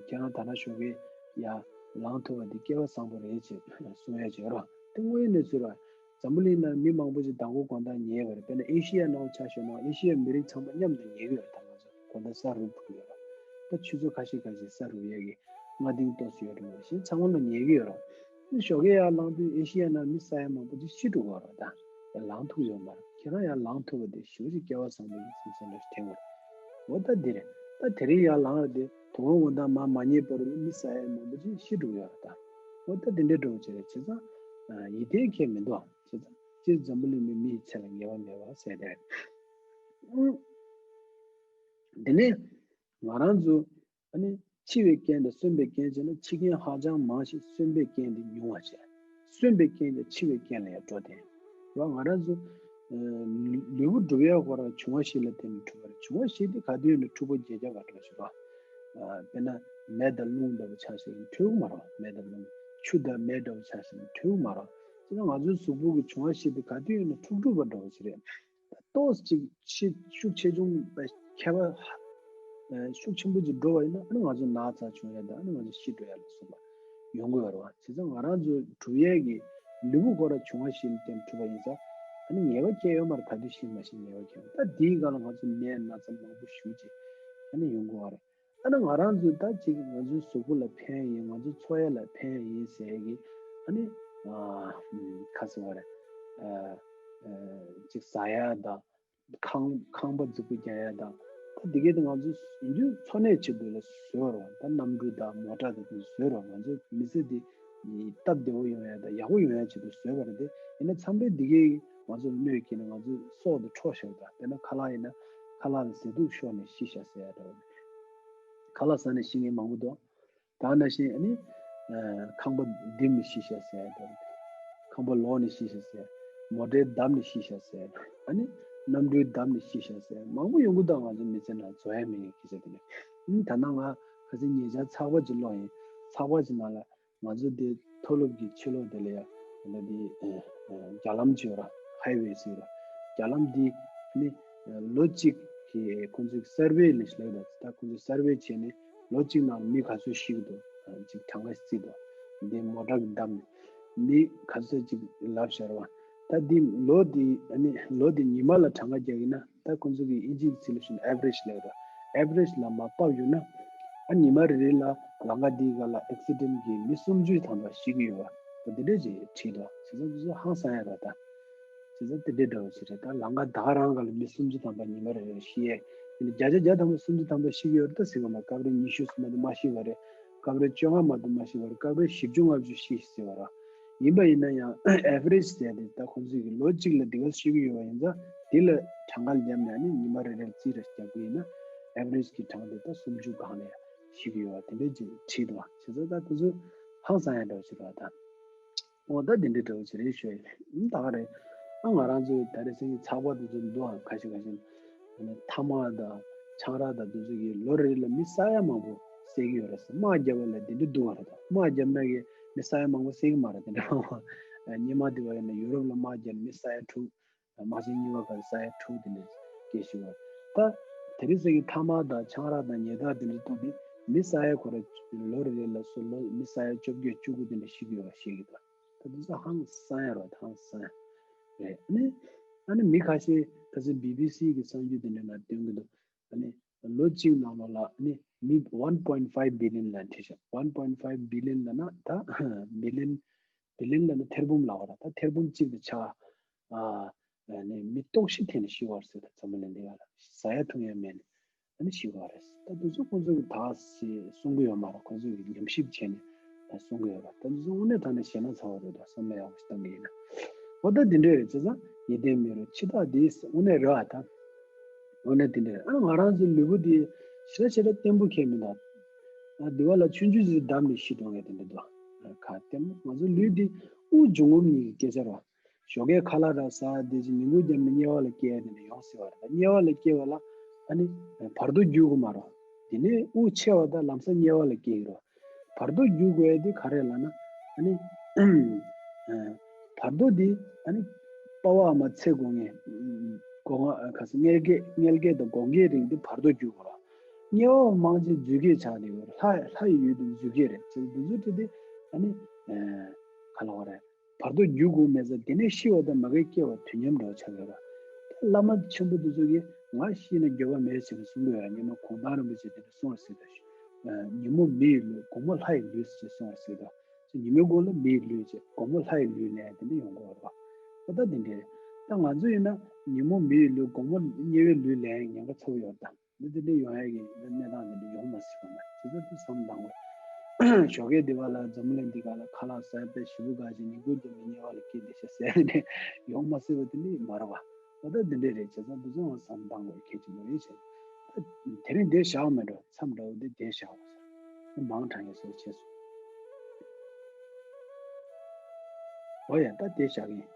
ཁྱེད་རང་དར་ནག་ཞོགས་ཀས་ཡར་ལངས་ཐུབ་པ་དེ་སྐལ་བ་བཟང་པོ་རེད་ཅེས་གསུང་ཡ་ཅིག་ཡོད་རེད་བ། དེ་དངོས་ཡོད་གནས་ཚུལ་རེད་བ། འཛམ་བུ་གླིང་ནང་མི་མང་པོ་ཅིག་མདང་དགོང་དགོང་དག་ཉལ་བ་རེད། དཔེར་ན་ཨེ་ཤི་ཡ་ནང་ཆ་བཞག་ན་ཨེ་ཤི་ཡའི་མི་རིགས་ཚང་མ་མཉམ་དུ་ཉལ་གི་ཡོད་རེད། ད་ང་ཚོ་དགོང་དག་ས་རུབ་ཐུབ་ཡོད་རེད། ད་ཆུ་ཚོད་ཁ་ཤས་ཁ་ཤས་ས་རུབ་ཡས་ཀྱི་སྔ་རྟིང་ཏོག་ཙམ་ཡོད་རེད་མ་གཞན་ཚང་མ་ལ་ཉལ་གི་ཡོད་རེད། ཨ་ནི་ཞོགས་ཀས་ཡར་ལངས་དུས་ཨེ་ཤི་ཡ་ནང་མི་ས་ཡ་མང་པོ་ཅིག་ཤི་འགྲོ་གི་ཡོད་རེད། ད་ལངས་ཐུབ་ཡོད་མ་རེད། དེ་རང་ཡར་ལངས་ཐུབ་པ་དེ་ཞེ་པོ་ཅིག་སྐལ་བ་བཟང་པོ་ཡིན་སེམས་ཅན་ལ་དྲན་དགོས་རེད། འོ་ད་འདི་རེད། ད་དེ་རིང་ཡར་ལངས་རེད་དེ་དོ་དགོང་དགོང་དག་མ་མ་ཉལ་བར་དུ་མི་ས་ཡ་མང་པོ་ཅིག་ཤི་འགྲོ་ཡོད་རེད་ད། འོ་ད་དེ་འདྲའི་འགྲོ་བྱེད་རེད་བྱས་ཙང་། ཡིད་བརྟན་ཁྱད་མི་འདུག་བྱས་ཙང་སྤྱིར་འཛམ་བུ་གླིང་མི་མི་ཡི་ཚེ་ལ་ངེས་པ་མེད་པ་ཟེར་དེ་རེད། འོ། དེ་ནས་ང་རང་ཚོ་ཨ་ནི་འཆི་བའི་རྐྱེན་དང་གསོན་པའི་རྐྱེན་བྱས་ན་འཆི་མཁན་ཧ་ཅང་མང་ཞིང་གསོན་པའི་རྐྱེན་དེ་ཉུང་བ་བྱས། གསོན་པའི་རྐྱེན་དེ་འཆི་བའི་རྐྱེན་ལ་ཡང་འགྲོ་དེ། རོ་ང་རང་ཚོ་ལུས་པོ་འགྲུབ་ཡག་ཁོ་རང་འབྱུང་བ་བཞི་ལ་བརྟེན་ནས་གྲུབ་པ་རེད། འབྱུང་བ་བཞི་དེ་ག་དུས་ཡིན་ན་འཁྲུག་པོ་བརྒྱད་བརྒྱ་ག་འགྲོ་ཞིག་རོ། དཔེར་ན་མེ་དང་རླུང་ལྟ་བུ་ཆ་ཞིག་ཡིན་འཁྲུག་མ་རོ། མེ་དང་རླུང་ཆུ་དང་མེ་ལྟ་བུ་ཆ་ཞིག་ཡིན་འཁྲུག་མ་རོ། དེ་ནི་ང་ཚོའི་གཟུགས་པོ་གི་འབྱུང་བ་བཞི་དེ་ག་དུས་ཡིན་ན་འཁྲུག་འཁྲུག་པ་འགྲོ་བ་ཞིག་རེད། ཏོག་ཙམ་ཅིག་ཤུགས་ཆེ་ཆུང་ཁྱད་པར་ཤུགས་ཆེན་པོ་ཅིག་འགྲོ་བ་ཡིན་ན་ཨ་ནི་ང་ཚོ་ན་ཚ་བྱུང་ཡ་དང་ཨ་ནི་ང་ཚོ་ཤི་འགྲོ་ཡ་ལ་སོགས་པ་ཡོང་གི་ཡོད་རེད་བ། བྱས་ཙང་ང་རང་ཚོ་གྲུབ་ཡས་ཀྱི་ལུས་པོ་ཁོ་ར་འབྱུང་བ་བཞི་ལ་བརྟེན་གྲུབ་པ་ཡིན་ཙང་ཨ་ནི་ངེས་པ་སྐྱེ་ཡོད་མ་རེད། ག་དུས་ཤི་མ་ཤི་ངེས་པ་སྐྱེ་ཡོད། ད་དེའི་སྒང་ལ་ང་ཚོ་ནད་ན་ཚ་མང་པོ་ཞེ་ཅིག་ཨ་ནི་ཡོང་གི་ཡོད་རེད། ཨ་ནི་ང་རང་ཚོ་ད་ཅིག་ང་ཚོའི་གཟུགས་པོ་ལ་ཕན་ཡིན་ང་ཚོའི་འཚོ་ཡ་ལ་ཕན་ཡིན་ཟེར་གི་ཨ་ནི་ཁ་ཟེར་བ་རེད། ཅིག་ཟ་ཡ་དང་ཁང་ཁང་པ་རྫིག་པོ་རྒྱག་ཡ་དང་ད་འདི་གའི་ད་ང་ཚོ་ཡིན་དུས་འཚོ་གནས་ཆེད་དུ་ལ་བཟོས་རོགས། ད་གནམ་གྲུ་དང་མོ་ཊ་དང་དེ་བཟོས་རོགས། ང་ཚོ་མི་ཚེ་འདི་སྟབས་བདེ་བོ་ཡོང་ཡ་དང་ཡག་པོ་ཡོང་ཡ་ཆེད་དུ་བཟོས་པ་རེད་དེ། ཡིན་ན་མཚམས་རེ་འདི་གའི་ང་ཚོ་ལ་གནོད་སྐྱེལ་ནས་ང་ཚོའི་སྲོག་དེ་འཕྲོག་བཞག་དང་དཔེར་ན་ཁ་ལག་ཡིན་ན་ཁ་ལག་ལ་ཟས་དུག་ཤོར་ནས་ཤི་ཤག་ཟེར་ཡ་འདྲ་བོ་རེད། ཁ་ལག་ཟ་ནས་ཤི་མཁན་མང་པོ་འདུག་ད་ནང་བཞིན་ཨ་ནི་ཁང་པ་རྡིབ་ནས་ཤི་ཤག་ཟེར་ཡ་འདྲ་བོ་རེད། ཁང་པ་ལོག་ནས་ཤི་ཤག་ཟེར། མོ་ཊའི་བརྡབ་ནས་ཤི་ཤག་ཟེར། ཨ་ནི་གནམ་གྲུའི་བརྡབ་ནས་ཤི་ཤག་ཟེར། མང་པོ་ཡོང་གི་འདུག་ང་ཚོ་མི་ཚེ་ནང་བཟོ་ཡ་མེད་མཁན་སྐད་ཆ་དེ་རེད། ཨ་ནི་ད་ནང་ང་ཁ་སང་ཉེ་ཆར་ཚགས་པར་ཅིག་ཀློག་ཡིན། ཚགས་པར་ཅིག་ནང་ལ། ང་ཚོ་འདི་མཐོ་སློབ་ཀྱི་ཕྱི་ལོགས་དེ་ལ་ཡ་ད་འདི་རྒྱ་ལམ་བརྗོད་ར་ཧའི་ཝེ་ཟེར་ར། རྒྱ་ལམ་འདི་ནི་ལོ་གཅིག་གི་ཁོང་ཚོའི་སར་ཝེ་ལས་ལས་ད་ད་ཁོང་ཚོའི་སར་ཝེ་བྱས་ནས་ལོ་གཅིག་ནང་མི་ག་ཚོད་ཤི་གི་འདུག་ཅིག་གྲངས་ཀ་བརྩིས་འདུག་འདི་མོ་ཊ་གི་བརྡབ་ནས་མི་ག་ཚོད་ཅིག་ལབ་ཤར་བ། ད་འདི་ལོ་འདི་ནི་ལོ་འདི་ཉི་མ་ལ་གྲངས་ཀ་རྒྱག་གི་ན། ད་ཁོང་ཚོ་གི་ཨིན་ཇིའི་ཚིག་ལ་ཞུ་ན་average་ལབ་ར། average་ལ་མར་ཕབ་ཡོང་ན། ཨ་ཉི་མ་རེ་རེ་ལ་ལམ་ཁ་འདིའི་སྒང་ལ་accident་གི་མི་སུམ་ཅུ་ཐམ་པ་ཤི་གི་ཡོད་པ། ད་འདི་འདྲ་ཅིག་བྲིས་འདུག་བྱས་ཙང་འདི་ཚོ་ཧང་སང་ཡ་ར་ད། བྱས་ཙང་འདི་འདྲ་འདྲ་བོ་ཞིག་རེད། ད་ལམ་ཁ་ད་ག་རང་སྒང་ལ་མི་སུམ་ཅུ་ཐམ་པ་ཉི་མ་རེ་རེ་ཤི་ཡས། དེ་ནི་བརྒྱ་ཆ་བརྒྱ་ཐམ་པ་སུམ་ཅུ་ཐམ་པ་ཤི་གི་ཡོད་རེད་ད་ཟེར་གི་མ་རེད། སྐབས་རེ་ཉི་ཤུ་ཙམ་མ་གཏོགས་མ་ཤི་བ་རེད། སྐབས་རེ་བཅོ་ལྔ་མ་གཏོགས་མ་ཤི་བ་རེད། སྐབས་རེ་བཞི་བཅུ་ལྔ་བཅུ་ཤི་ཟེར་བ་ར། ཡིན་པ་ཡིན་ན་ཡང་average་ཟེར་ཏེ་ད་ཁོང་ཚོས་ཀྱི་ལོ་གཅིག་ལ་འདི་ག་ཤི་གི་ཡོད་པ་ཡིན་ཙང་འདི་ལ་གྲངས་ཀ་བརྒྱབ་ནས་ནི་ཉི་མ་རེ་རེར་རྩིས་ར་རྒྱག་གི་ཡིན་ན་average་གི་གྲངས་དེ་ད་སུམ་ཅུ་སྒང་ལ་ཤི་གི་ཡོད་པ་དེ་འདྲ་ཅིག་བྲིས་འདུག་བ། བྱས་ཙང་ད་དེ་ཚོ་ཧང་སང་ཡ་འདྲ་བོ་ཞིག་རེད་བ་ད། འོ་ད་དེ་འདྲ་འདྲ་བོ་ཞིག་རེད་ཤོད་ཡ་ད་ག་རེད། ཨ་ང་རང་ཚོའི་ད་རེས་སེང་གི་ཚགས་པར་དེ་ཚོ་འདུག་ཨང་ཁ་ཤས་ཁ་ཤས། ཨ་ནི་ཐ་མག་དང་ཆང་རག་དང་དེ་ཚོ་གིས་ལོ་རེ་རེ་ལ་མི་ས་ཡ་མང་པོ་བསད་ཀྱི་ཡོད་རེད་ཟེར། དམག་བརྒྱབ་པ་ལ་དེ་འདྲ་འདུག་ག་རེད་ད། དམག་བརྒྱབ་ན་གི་མི་ས་ཡ་མང་པོ་བསད་ཀྱི་མ་རེད། དེ་འདྲ་མང་པོ་སྔོན་མ་དེ་བ་ཡིན་ན་ཡུ་རོབ་ལ་དམག་བརྒྱབ་ནས་མི་ས་ཡ་དྲུག་དམག་ཆེན་གཉིས་པ་སྐབས་ས་ཡ་དྲུག་དེ་འདྲ་སྐྱེས་ཤི་བ། ད་དེ་རིང་སང་གི་ཐ་མག་དང་ཆང་རག་དང་ཉལ་ཐ་དེ་འདྲ་བཏུངས་ཏེ་མི་ས་ཡ་ཁོ་ར་ལོ་རེ་རེ་ལ་སོ་ལོ་མི་ས་ཡ་བཅོ་བརྒྱད་བཅུ་དགུ་དེ་འདྲ་ཤི་གི་ཡོད་པ་ཤེས་ཀྱི་འདུག་ད་དེ་ཚོ་ཧང་སང་ཡ་རེད་ཧང་སང་ཡ་རེད། ཨ་ནི་ཨ་ནི་མི་ཁ་ཤས་ད་ཚོད་བི་བི་སི་གི་གསར་འགྱུར་དེ་འདྲ་ནང་སྟོན་གྱི་འདུག་ཨ་ནི་ལོ་གཅིག་ནང་ལོགས་ལ་ཨ་ནི་མི་one point five billion་ལ་འཁྲིད་ཤག one point five billion་ལབ་ན་ད་billion billion་ལབ་ན་ཐེར་འབུམ་ལབ་པ་རེད། ད་ཐེར་འབུམ་གཅིག་དང་ཕྱེད་ཀ་ཨ་ནི་མི་སྟོང་བཞི་འཐེན་ནས་ཤི་བ་རེད་ཟེར། ད་འཛམ་བུ་གླིང་འདི་ག་ལ་ཟ་ཡ་འཐུང་ཡ་མེད་ནས། ཨ་ནི་ཤི་བ་རེད། ད་དེ་ཚོ་ཁོང་ཚོ་གིས་ད་ཞེས་གསུང་གི་ཡོད་མ་རེད། ཁོང་ཚོ་གིས་ཉམས་ཞིབ་བྱས་ནས་ད་གསུང་གི་ཡོད་རེད། ད་དེ་ཚོ་དངོས་གནས་དྲང་གནས་ཞེད་སྣང་ཚ་བོ་རེད། ད་བསམ་བློ་ཡག་པོ་ཞིག་བཏང་གི་ཡིན་ན། འོ་ད་འདི་འདྲས་རེད། བྱས་ཙང་ཡིད་བརྟན་མེད་རུང་འཆི་བདག་འདི་དངོས་གནས་རེད་པ་ད། དངོས་གནས་འདི་འདྲས་རེད། ཨ་ང་རང་ཚོའི་ལུས་པོ་འདི་ཞེ་དྲག་ཞེ་དྲག་བརྟན་པོ་ཁེལ་མི་འདུག་ཨ་འདི་བ་ལ་ཆུང་ཆུང་ཞིག་བརྡབས་ནས་ཤི་འགྲོ་མཁན་དེ་འདྲ་འདུག་ཨ་ཁ་བརྟན་པོ་ང་ཚོའི་ལུས་འདི་དབུགས་འབྱུང་རྔུབ་གཉིས་ཀྱི་སྐད་ཆ་རེད་པ། ཞོགས་ཀས་ཁ་ལག་ར་ཟ་དེ་ཅིག་ཉིན་གུང་རྒྱབ་ནས་དམྱལ་བ་ལ་སྐྱེ་ཡ་དེ་འདྲ་ཡོང་སྲིད་པ་རེད། དམྱལ་བ་ལ་སྐྱེ་བ་ལ་ཨ་ནི་བར་དོ་བརྒྱུད་དགོས་མ་རེད། དེ་ནས་དབུགས་ཆད་པ་དང་ལམ་སང་དམྱལ་བ་ལ་སྐྱེ་གི་རེད། བར་དོ་བརྒྱུད་དགོས་ཡ་དེ་ག་རེ་ལབ་ན་ཨ་ནི་བར་དོ་དེ་ཨ་ནི་དཔའ་བ་མ་ཚེ་དགོས་ངེས་སྒོ་ང་ག་ས་མངལ་སྐྱེས་མངལ་སྐྱེས་དང་སྒོ་འགྱེད་རིགས་དེ་བར་དོ་བརྒྱུད་དགོས་རེད། དམྱལ་བ་མང་ཆེ་རྫུས་སྐྱེས་ཆགས་དེ་ཡོད་རེད། ལྷ་ལྷ་ཡི་ཡུལ་དེ་རྫུས་སྐྱེས་རེད། ཚེ་འདི་ཚོ་དེ་དེ་ཨ་ནི་ག་ལབ་དགོས་རེད། བར་དོ་བརྒྱུད་དགོས་མེད་ཙང་དེ་ནས་ཤི་བ་དང་མ་གིར་སྐྱེ་བ་དུས་མཉམ་འདྲ་བོ་ཆགས་ཡོད་རེད། བླ་མ་ཆེན་པོ་དེ་ཚོ་གིས་ང་ཤི་ན་འགྱོད་པ་མེད་ཟེར་ནས་གསུང་གི་ཡོད་རེད། སྔོན་མ་གུང་ཐང་རིན་པོ་ཆེ་དེ་འདྲ་གསུངས་པ་ཟེར་ད། ཉིན་མོ་མི་ཡི་ལུས་དགོང་མོ་ལྷ་ཡི་ལུས་ཟེར་གསུངས་པ་ཟེར་ད། ཉིན་མོའི་གུང་ལ་མི་ཡི་ལུས་བྱས་དགོང་མོ་ལྷ་ཡི་ལུས་ལེན་དེ་འདྲ་ཡོང་གི་ཡོད་རེད་པ། ཨོ་ད་དེ་འདྲ་རེད། ད་ང་ཚོ་ཡིན་ན་ཉིན་མོ་མི་ཡི་ལུས། དགོང་མོ་དམྱལ་བའི་ལུས་ལེན་ཉེན་ཁ་ཚ་པོ་ཡོད་ད། འདི་འདི་འདྲའི་ཡོང་ཡ་གི་གནས་སྟངས་འདི་འདྲ་ཡོང་མ་སྲིད་པ་མ་རེད། བྱས་ཙང་འདི་བསམ་བཏང་དགོས། ཞོགས་ཀས་འདི་བ་ལ་འཛམ་བུ་གླིང་འདི་ག་ལ་ཁ་ལག་ཟ་བའི་ཞུ་བུ་ག་ཞིག་ཉིན་གུང་འདི་མི་དམྱལ་བ་ལ་སྐྱེས་འདི་ཤ་ཟས་ནས་ཡོང་མ་སྲིད་པ་འདི་འདྲ་མ་རེད་བ། ད་ལྟ་འདི་འདྲ་རེད། བྱས་ཙང་འདི་ཚོ་ཡང་བསམ་བཏང་དགོས་གལ་ཆེན་པོ་རེད་བྱས། ད་དེ་རིང་འདིར་བཞག་མེད་འགྲོ། མཚམས་འདྲ་བོ་འདི་འདིར་བཞག་དགོས་ས། མང་དྲགས་ཡོད་ཟེར་བྱས་སོང་། འོ་ཡ། ད་འདིར་བཞག་གི་ཡིན།